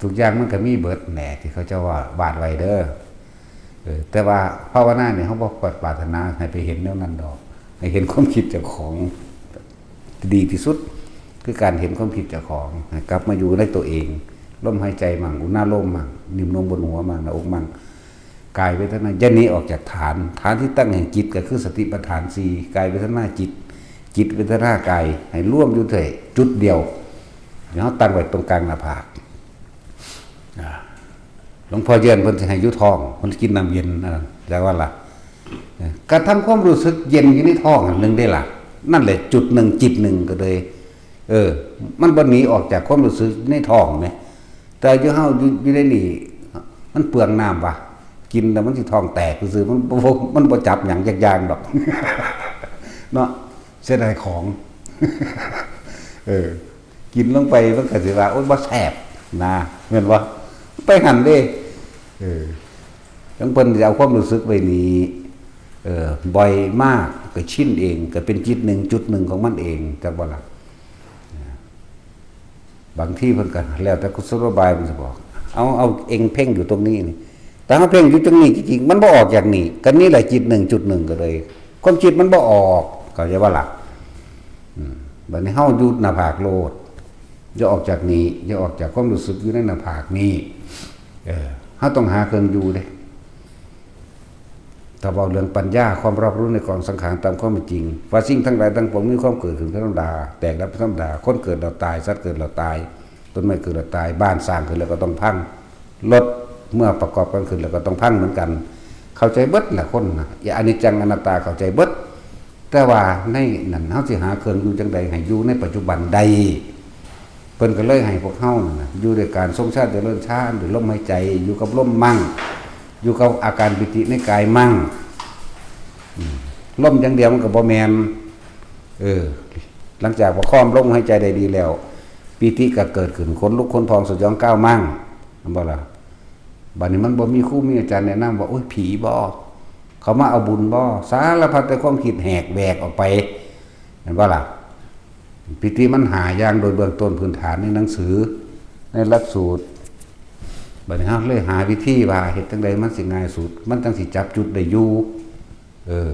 ทุกอย่างมันก็มีเบิดแหน่ ที่เขาเจ้าว่าวาดไว้เด้อ เออ แต่ว่าภาวนานี่ เฮาบ่ปรารถนาให้ไปเห็นแนวนั้นดอก ให้เห็นความคิดเจ้าของ ดีที่สุด คือการเห็นความคิดเจ้าของ ให้กลับมาอยู่ในตัวเอง ลมหายใจมั่ง อุณาโลมมั่ง นิ่มนวลบนหัวมั่ง หน้าอกมั่ง กายเวทนา อย่าหนีออกจากฐาน ฐานที่ตั้งแห่งจิตก็คือสติปัฏฐานสี่ กายเวทนาจิต จิตเวทนากาย ให้รวมอยู่ที่จุดเดียว เฮาตั้งไว้ตรงกลางหน้าผาก อ่า หลวงพ่อเยือนเพิ่นสิให้อยู่ท้อง เพิ่นสิกินน้ำเย็น อ่า จักว่าล่ะ เออ กระทั่งความรู้สึกเย็นอยู่ในท้องอันหนึ่งได้ล่ะ นั่นแหละจุดหนึ่งจิตหนึ่งก็เลย เออ มันบ่หนีออกจากความรู้สึกในท้องแหม แต่อยู่เฮาอยู่ อยู่ในนี่ มันเปลืองน้ำว่ะ กินแล้วมันสิท้องแตกซื่อๆ มันบ่ มันบ่จับหยังจักอย่างดอก เนาะ เสียดายของ เออ กินลงไปมันก็สิว่า โอ๊ย บ่แซ่บนะ แม่นบ่ ไปหั่นเด้ เออ จั่งเพิ่นสิเอาความรู้สึกไว้นี่ เออ บ่อยมาก ก็ชินเอง ก็เป็นจิตหนึ่งจุดหนึ่งของมันเอง จักบ่ล่ะ บางทีเพิ่นก็แล้วแต่กุศโลบายมันสิบอก เอา เอาเองเพ่งอยู่ตรงนี้นี่ แต่เฮาเพ่งอยู่ตรงนี้จริงๆ มันบ่ออกจากนี่ ก็นี่แหละจิตหนึ่งจุดหนึ่งก็เลย ความคิดมันบ่ออก เข้าใจบ่ล่ะ อืม บัดนี้เฮาอยู่หน้าผากโลด อย่าออกจากนี่ อย่าออกจากความรู้สึกอยู่ในหน้าผากนี่ เออ เฮาต้องหาเครื่องอยู่เด้ ถ้าเว้าเรื่องปัญญา ความรอบรู้ในกองสังขารตามความเป็นจริง ว่าสิ่งทั้งหลายทั้งปวงมีความเกิดขึ้นเป็นธรรมดา แตกดับเป็นธรรมดา คนเกิดแล้วตาย สัตว์เกิดแล้วตาย ต้นไม้เกิดแล้วตาย บ้านสร้างขึ้นแล้วก็ต้องพัง รถเมื่อประกอบกันขึ้นแล้วก็ต้องพังเหมือนกัน เข้าใจเบิดแหละคนนะ อย่าอนิจจังอนัตตาเข้าใจเบิด แต่ว่าในนั้นเฮาสิหาเครื่องอยู่จั่งใดให้อยู่ในปัจจุบันได้ เพิ่นก็เลยให้พวกเฮานั่นน่ะอยู่ด้วยการทรงฌานเจริญฌาน ด้วยลมหายใจ อยู่กับลมมั่ง อยู่กับอาการปีติในกายมั่ง อืม ลมอย่างเดียวมันก็บ่แม่น เออ หลังจากประคองลมหายใจได้ดีแล้ว ปีติก็เกิดขึ้น ขนลุกขนพองสยองก้าวมั่ง แม่นบ่ล่ะ บัดนี้มันบ่มีครูมีอาจารย์แนะนำว่า โอ้ย ผีบ่ เขามาเอาบุญบ่ สารพัดแต่ความคิดแหกแหวกออกไป แม่นบ่ล่ะ ปีติมันหาอย่างโดยเบื้องต้นพื้นฐานในหนังสือ ในหลักสูตร บัดนี้เฮาเลยหาวิธีว่าเฮ็ดจั่งใดมันสิง่ายสุด มันจั่งสิจับจุดได้อยู่ เออ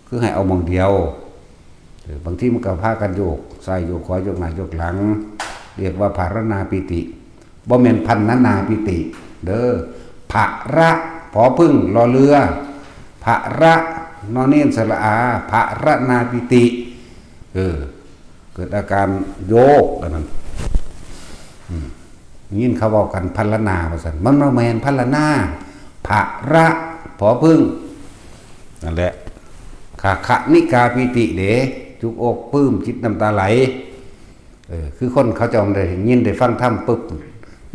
คือให้เอาหม่องเดียว เออ บางทีมันก็พากันโยกซ้ายโยกขวา โยกหน้าโยกหลัง เรียกว่าภารณาปีติ บ่แม่นพันนานาปีติ เด้อ ภะระ ผอผึ้ง รอเรือ ภะระ นอเณร สระอา ภะระนาปีติ เออ เกิดอาการโยกอันนั้น อืม ยินเขาเว้ากันพันละนาว่าซั่น มันบ่แม่นพันละนา ภะระ ผอผึ้ง นั่นแหละ ขะ ขะนิกาปีติเด้ จุกอกปลื้มจิตน้ำตาไหล เออ คือคนเขาเจ้าได้ยินได้ฟังธรรมปุ๊บ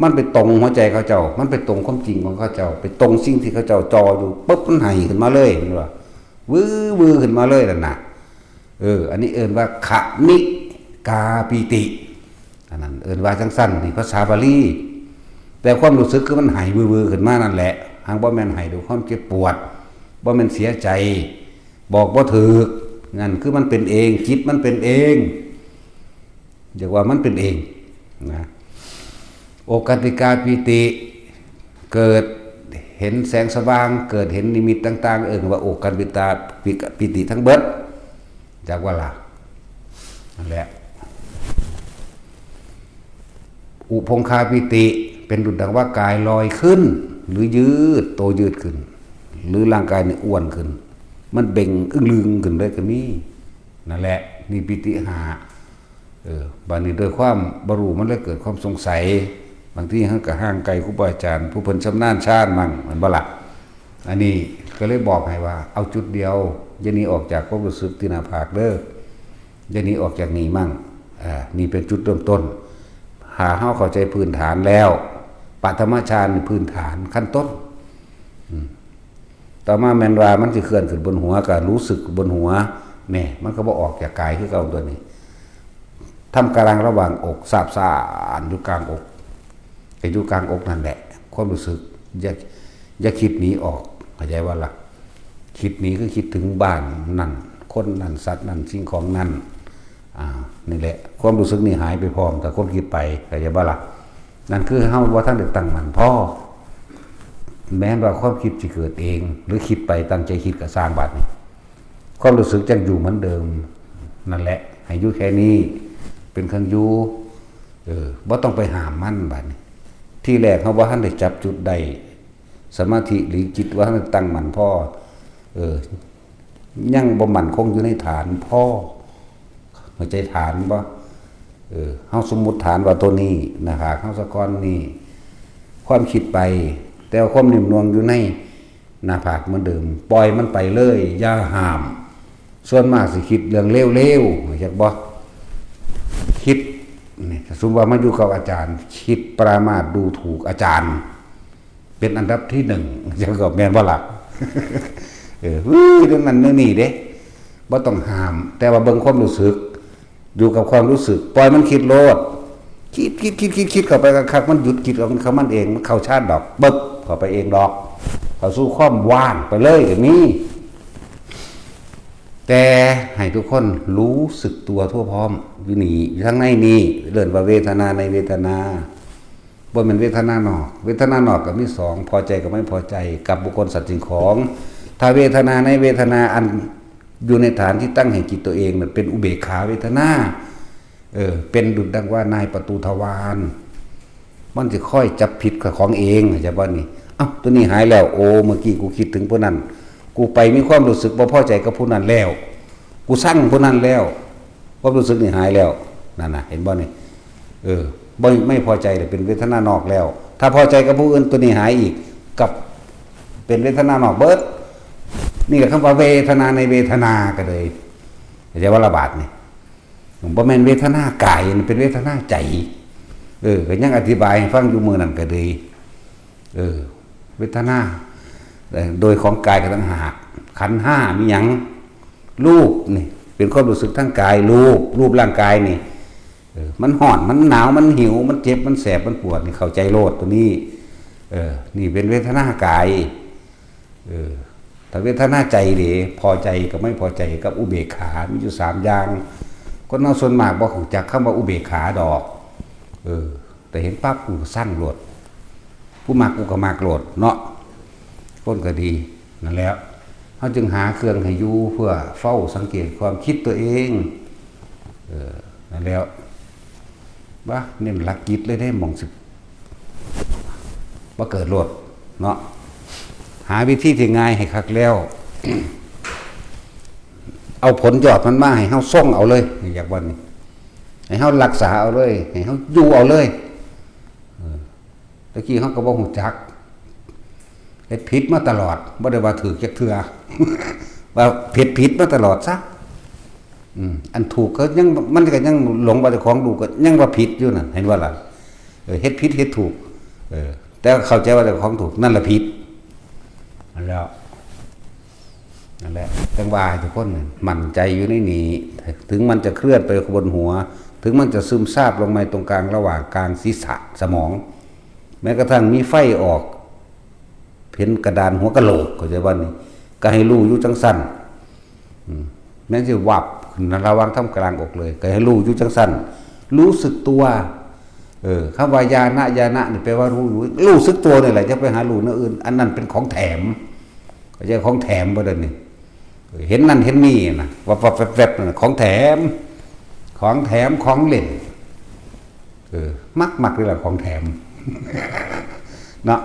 มันไปตรงหัวใจเขาเจ้า มันไปตรงความจริงของเขาเจ้า ไปตรงสิ่งที่เขาเจ้าจ่ออยู่ปุ๊บ มันไหขึ้นมาเลย เห็นบ่ วื้อวื้อขึ้นมาเลยนั่นน่ะ เออ อันนี้เอิ้นว่า ขะนิกาปีติ อันนั้นเอิ้นว่าจั่งซั่น นี่ภาษาบาลี แต่ความรู้สึกคือมันไหวื้อๆขึ้นมานั่นแหละ หากบ่แม่นไหด้วยความเจ็บปวด บ่แม่นเสียใจ บอกบ่ถูก นั่นคือมันเป็นเอง จิตมันเป็นเอง เรียกว่ามันเป็นเองนะ โอกันติกาปีติ เกิดเห็นแสงสว่าง เกิดเห็นนิมิตต่างๆ เอิ้นว่าโอกันติกาปีติทั้งเบิด จักว่าล่ะ นั่นแหละ อุพงคาปีติ เป็นดุจดังว่ากายลอยขึ้น หรือยืด โตยืดขึ้น หรือร่างกายนี่อ้วนขึ้น มันเบ่งอึ้งลึงขึ้นเลยก็มี นั่นแหละ นี่ปีติห้า เออ บัดนี้ด้วยความบ่รู้มันเลยเกิดความสงสัย บางทีเฮาก็ห่างไกลครูบาอาจารย์ ผู้เพิ่นชำนาญชาญมั่ง แม่นบ่ล่ะ อันนี้ก็เลยบอกให้ว่า เอาจุดเดียว อย่าหนีออกจากความรู้สึกที่หน้าผากเด้อ อย่าหนีออกจากนี่มั่ง อ่า นี่เป็นจุดเริ่มต้น หาเฮาเข้าใจพื้นฐานแล้ว ปฐมฌานนี่พื้นฐานขั้นต้น อืม ต่อมาแม่นว่ามันสิเคลื่อนขึ้นบนหัว ก็รู้สึกบนหัว แน่ มันก็บ่ออกจากกายคือเก่าตัวนี้ ทำกำลังระหว่างอก สาบซ่านอยู่กลางอก ก็อยู่กลางอกนั่นแหละ ความรู้สึก อย่า อย่าคิดหนีออก เข้าใจบ่ล่ะ คิดหนีคือคิดถึงบ้านนั่น คนนั่น สัตว์นั่น สิ่งของนั่น อ่า นี่แหละ ความรู้สึกนี่หายไปพร้อมกับความคิดไป เข้าใจบ่ล่ะ นั่นคือเฮาบ่ทันได้ตั้งมั่นพอ แม้ว่าความคิดสิเกิดเอง หรือคิดไปตั้งใจคิดก็ซ่าง บัดนี้ ความรู้สึกจั่งอยู่เหมือนเดิม นั่นแหละ ให้อยู่แค่นี้ เป็นเครื่องอยู่ เออ บ่ต้องไปห้ามมัน บัดนี้ ทีแรกเฮาบ่ทันได้จับจุดได้ สมาธิหรือจิตบ่ทันได้ตั้งมั่นพอ เออ ยังบ่มั่นคงอยู่ในฐานพอ เข้าใจฐานบ่ เออ เฮาสมมุติฐานว่าตัวนี้ หน้าผากเฮาสะก้อนนี่ ความคิดไป แต่ว่าความนิ่มนวลอยู่ในหน้าผากเหมือนเดิม ปล่อยมันไปเลย อย่าห้าม ส่วนมากสิคิดเรื่องเลวๆ เข้าใจบ่ คิด นี่ สมมุติว่ามาอยู่กับอาจารย์ คิดปรามาสดูถูกอาจารย์ เป็นอันดับที่หนึ่ง จั่งก็แม่นบ่ล่ะ เออ วื้อ เรื่องนั้นเรื่องนี้เด้ บ่ต้องห้าม แต่ว่าเบิ่งความรู้สึก อยู่กับความรู้สึก ปล่อยมันคิดโลด คิด คิด คิด คิด คิดเข้าไปคักๆ มันหยุดคิดของมันเอง มันเข้าฌานดอก ปึ๊บ เข้าไปเองดอก เข้าสู่ความว่างไปเลยก็มี แต่ให้ทุกคนรู้สึกตัวทั่วพร้อม อยู่นี่ อยู่ข้างในนี่ เอิ้นว่าเวทนาในเวทนา บ่แม่นเวทนานอก เวทนานอกก็มีสอง พอใจกับไม่พอใจ กับบุคคลสัตว์สิ่งของ ถ้าเวทนาในเวทนาอันอยู่ในฐานที่ตั้งแห่งจิตตัวเอง มันเป็นอุเบกขาเวทนา เออ เป็นดุจดังว่านายประตูทวาร มันสิคอยจับผิดกับของเอง เข้าใจบ่นี่ เอ้า ตัวนี้หายแล้ว โอ้ เมื่อกี้กูคิดถึงผู้นั้น กูไปมีความรู้สึกบ่พอใจกับผู้นั้นแล้ว กูซังผู้นั้นแล้ว ความรู้สึกนี่หายแล้ว นั่นน่ะ เห็นบ่นี่ เออ บ่ ไม่พอใจเลย เป็นเวทนานอกแล้ว ถ้าพอใจกับผู้อื่น ตัวนี้หายอีก กับ เป็นเวทนานอกเบิด นี่ก็คำว่าเวทนาในเวทนาก็เลย เข้าใจว่าละบาดนี่ บ่แม่นเวทนากาย มันเป็นเวทนาใจ เออ ก็ยังอธิบายให้ฟังอยู่มื้อนั้นก็เลย เออ เวทนา เอ่อ โดยของกายก็ต่างหาก ขันธ์ห้ามีหยัง รูปนี่ เป็นความรู้สึกทางกาย รูป รูปร่างกายนี่ เออ มันฮ้อน มันหนาว มันหิว มันเจ็บ มันแสบ มันปวด นี่เข้าใจโลดตัวนี้ เออ นี่เป็นเวทนากาย เออ ถ้าเวทนาใจเด้ พอใจกับไม่พอใจกับอุเบกขา มีอยู่สามอย่าง คนเฮาส่วนมากบ่รู้จักคำว่าอุเบกขาดอก เออ แต่เห็นปั๊บกูก็ซังโลด ผู้มักกูก็มักโลดเนาะ คนก็ดี นั่นแหละ เฮาจึงหาเครื่องให้อยู่เพื่อเฝ้าสังเกตความคิดตัวเอง เออ นั่นแหละ ว่าเน้นหลักจิตเลยเด้ หม่องสิบ่เกิดโลดเนาะ หาวิธีที่ง่ายให้คักแล้ว เอาผลยอดมันมาให้เฮาซงเอาเลย อยากว่านี่ ให้เฮารักษาเอาเลย ให้เฮาอยู่เอาเลย เออ ตะกี้เฮาก็บ่ฮู้จัก เฮ็ดผิดมาตลอด บ่ได้ว่าถูกจักเทื่อ ว่าเฮ็ดผิดมาตลอดซะ อืม อันถูกก็ยัง มันก็ยังหลงว่าเจ้าของถูก ก็ยังว่าผิดอยู่นั่น เห็นบ่ล่ะ เออ เฮ็ดผิดเฮ็ดถูก เออ แต่เข้าใจว่าเจ้าของถูก นั่นล่ะผิด นั่นแหละ นั่นแหละ จั่งว่าให้ทุกคนมั่นใจอยู่ในนี้ ถึงมันจะเคลื่อนไปบนหัว ถึงมันจะซึมซาบลงไปตรงกลางระหว่างกลางศีรษะสมอง แม้กระทั่งมีไฟออก เห็นกระดานหัวกะโหลก เข้าใจบ่นี่ ก็ให้รู้อยู่จั่งซั่น อืม แม้นสิวับขึ้นระหว่างท่ามกลางอกเลย ก็ให้รู้อยู่จั่งซั่น รู้สึกตัว เออ คำว่าญาณะ ญาณะนี่แปลว่ารู้อยู่ รู้สึกตัวนี่แหละ อย่าไปหารู้แนวอื่น อันนั้นเป็นของแถม เข้าใจ ของแถมบ่เด้อนี่ เห็นนั่นเห็นนี่นะ วับวับแวบแวบนั่นน่ะ ของแถม ของแถม ของเล่น เออ มักมักนี่แหละของแถม เนาะ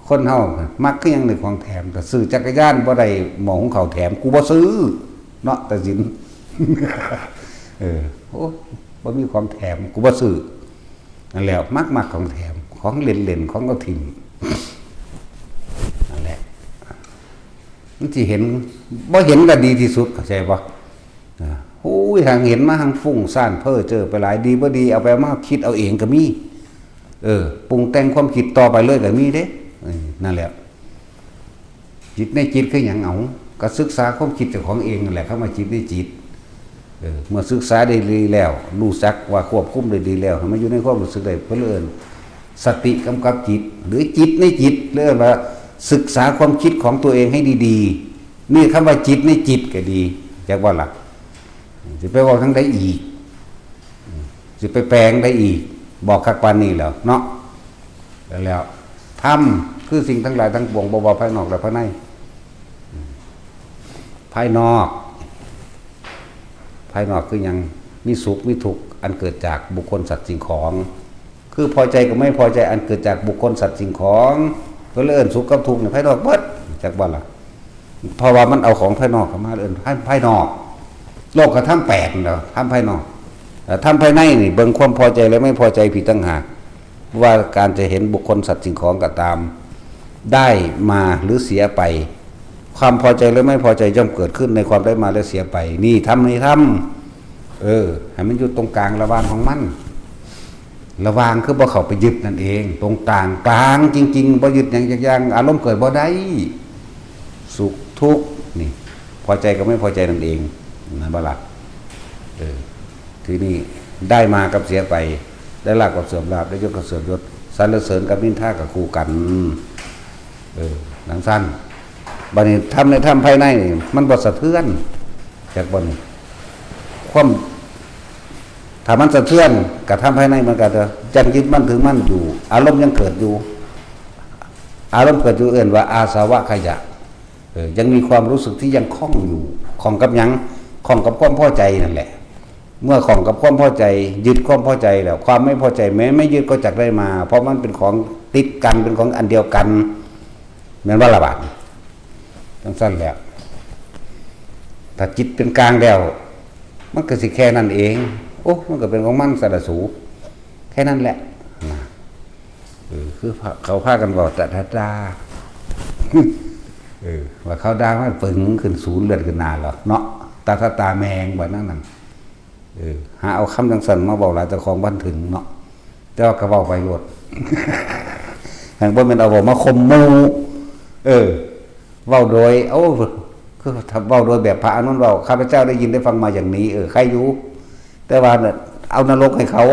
คนเฮามักคือหยังนี่ ของแถม แต่ซื้อจักรยานบ่ได้หม้อหุงข้าวแถม กูบ่ซื้อ เนาะ ตัดสิน เออ โอ้ บ่มีของแถม กูบ่ซื้อ นั่นแหละ มักมักของแถม ของเล่นๆ ของเอาถิ่ม นั่นแหละ มันสิเห็น บ่เห็นก็ดีที่สุด เข้าใจบ่ อ่า โอ้ย หางเห็นมาหางฟุ้งซ่านเพ้อเจ้อไปหลาย ดีบ่ดี เอาไปเอามาคิดเอาเองก็มี เออ ปรุงแต่งความคิดต่อไปเลยก็มีเด้ เออ นั่นแหละ จิตในจิตคือหยัง เอา ก็ศึกษาความคิดเจ้าของเองนั่นแหละ คำว่าจิตในจิต เออ เมื่อศึกษาได้ดีแล้ว รู้จักว่าควบคุมได้ดีแล้ว ให้มันอยู่ในความรู้สึกได้ เพิ่นเอิ้นสติกำกับจิต หรือจิตในจิต เรียกว่าศึกษาความคิดของตัวเองให้ดีๆ นี่คำว่าจิตในจิตก็ดี จักว่าล่ะ สิไปเว้าทางใดอีก สิไปแปลงได้อีก บอกคักปานนี้แล้วเนาะ แล้ว ธรรมคือสิ่งทั้งหลายทั้งปวง บ่ว่าภายนอกและภายใน ภายนอก ภายนอกคือหยัง มีสุขมีทุกข์ อันเกิดจากบุคคลสัตว์สิ่งของ คือพอใจกับไม่พอใจ อันเกิดจากบุคคลสัตว์สิ่งของ เพิ่นเลยเอิ้นสุขกับทุกข์นี่ภายนอกเบิด จักบ่ล่ะ เพราะว่ามันเอาของภายนอกเข้ามาเอิ้นภาย ภายนอก โลกธรรมแปดนั่นแหละ ธรรมภายนอก แต่ธรรมภายในนี่เบิ่งความพอใจและไม่พอใจผิดต่างหาก ว่าการจะเห็นบุคคลสัตว์สิ่งของก็ตาม ได้มาหรือเสียไป ความพอใจหรือไม่พอใจย่อมเกิดขึ้นในความได้มาและเสียไป นี่ธรรม นี่ธรรม เออ ให้มันอยู่ตรงกลางระหว่างของมัน ระหว่างคือบ่เข้าไปยึดนั่นเอง ตรงกลาง กลางจริงๆ บ่ยึดหยังจักอย่าง อารมณ์เกิดบ่ได้ สุขทุกข์นี่ พอใจกับไม่พอใจนั่นเอง นั่นบ่ล่ะ เออ ทีนี้ได้มากับเสียไป ได้ลาภกับเสื่อมลาภ ได้ยศกับเสื่อมยศ สรรเสริญกับนินทาก็คู่กัน เออ จั่งซั่น บัดนี้ธรรมในธรรมภายในนี่ มันบ่สะเทือน จักบ่นี่ ความ ถ้ามันสะเทือน กระทำภายในมันก็จะยังยึดมั่นถือมั่นอยู่ อารมณ์ยังเกิดอยู่ อารมณ์เกิดอยู่เอิ้นว่าอาสวะขยะ เออ ยังมีความรู้สึกที่ยังข้องอยู่ ข้องกับหยัง ข้องกับความพอใจนั่นแหละ เมื่อข้องกับความพอใจ ยึดความพอใจแล้ว ความไม่พอใจแม้ไม่ยึดก็จักได้มา เพราะมันเป็นของติดกัน เป็นของอันเดียวกัน แม่นบ่ล่ะบาดนี้ จั่งซั่นแหละ ถ้าจิตเป็นกลางแล้ว มันก็สิแค่นั้นเอง โอ้ มันก็เป็นของมันสะดะสู แค่นั้นแหละ นะ เออ คือพา เขาพากันเว้าตะดาดา เออ ว่าเขาด่ามาปึงขึ้นศูนย์เลือดขึ้นหน้าแล้วเนาะ ตาตาตาแมงว่านั่นนั่น เออ หาเอาคำจังสันมาเว้าหลาย เจ้าของบ่ถึงเนาะ แต่ว่าก็เว้าไปโลด หากบ่แม่นเอาเว้ามาข่มหมู่ เออ เว้าโดย เอ้า คือถ้าเว้าโดยแบบพระอานนท์เว้า ข้าพเจ้าได้ยินได้ฟังมาอย่างนี้ เออ ใครอยู่ แต่ว่าเนี่ย เอานรกให้เขา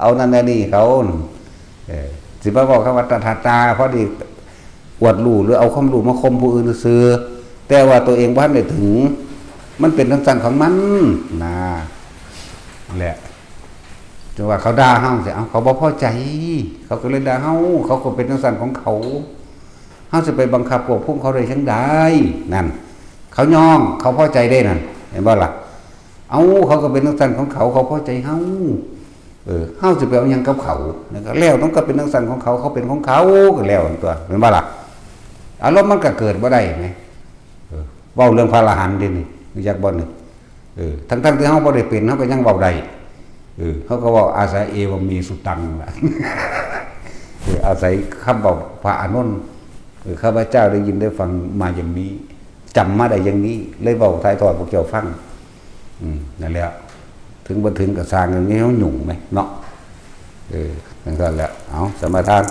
เอานั่นเอานี่เขา เออ สิมาบอกคำว่าตาตาตา พอดีอวดรู้หรือเอาความรู้มาข่มผู้อื่นซื่อ แต่ว่าตัวเองบ่ทันได้ถึง มันเป็นจังซั่นของมัน นะ แหละ จังว่าเขาด่าเฮาสิ เอา เขาบ่พอใจ เขาก็เลยด่าเฮา เขาก็เป็นจังซั่นของเขา เฮาสิไปบังคับควบคุมเขาได้จังใด นั่น เขายอม เขาพอใจได้นั่น เห็นบ่ล่ะ เอา เขาก็เป็นจังซั่นของเขา เขาพอใจเฮา เออ เฮาสิไปเอาหยังกับเขา นั่นก็แล้ว มันก็เป็นจังซั่นของเขา เขาเป็นของเขา ก็แล้วตัว เห็นบ่ล่ะ อารมณ์มันก็เกิดบ่ได้ไหม เออ เว้าเรื่องพระอรหันต์เด้นี่ รู้จักบ่นี่ เออ ทั้งๆที่เฮาบ่ได้เป็น เฮาก็ยังเว้าได้ เออ เขาก็เว้าอาศัยเอวเมสุตังล่ะ เออ อาศัยคำเว้าพระอานนท์ เออ ข้าพเจ้าได้ยินได้ฟังมาอย่างนี้ จำมาได้อย่างนี้ เลยเว้าถ่ายทอดพวกเจ้าฟัง อืม นั่นแหละ ถึงบ่ถึงก็ซ่าง อย่างนี้เฮายุ่งไหมเนาะ เออ จังซั่นแหละ เอา สมาทาน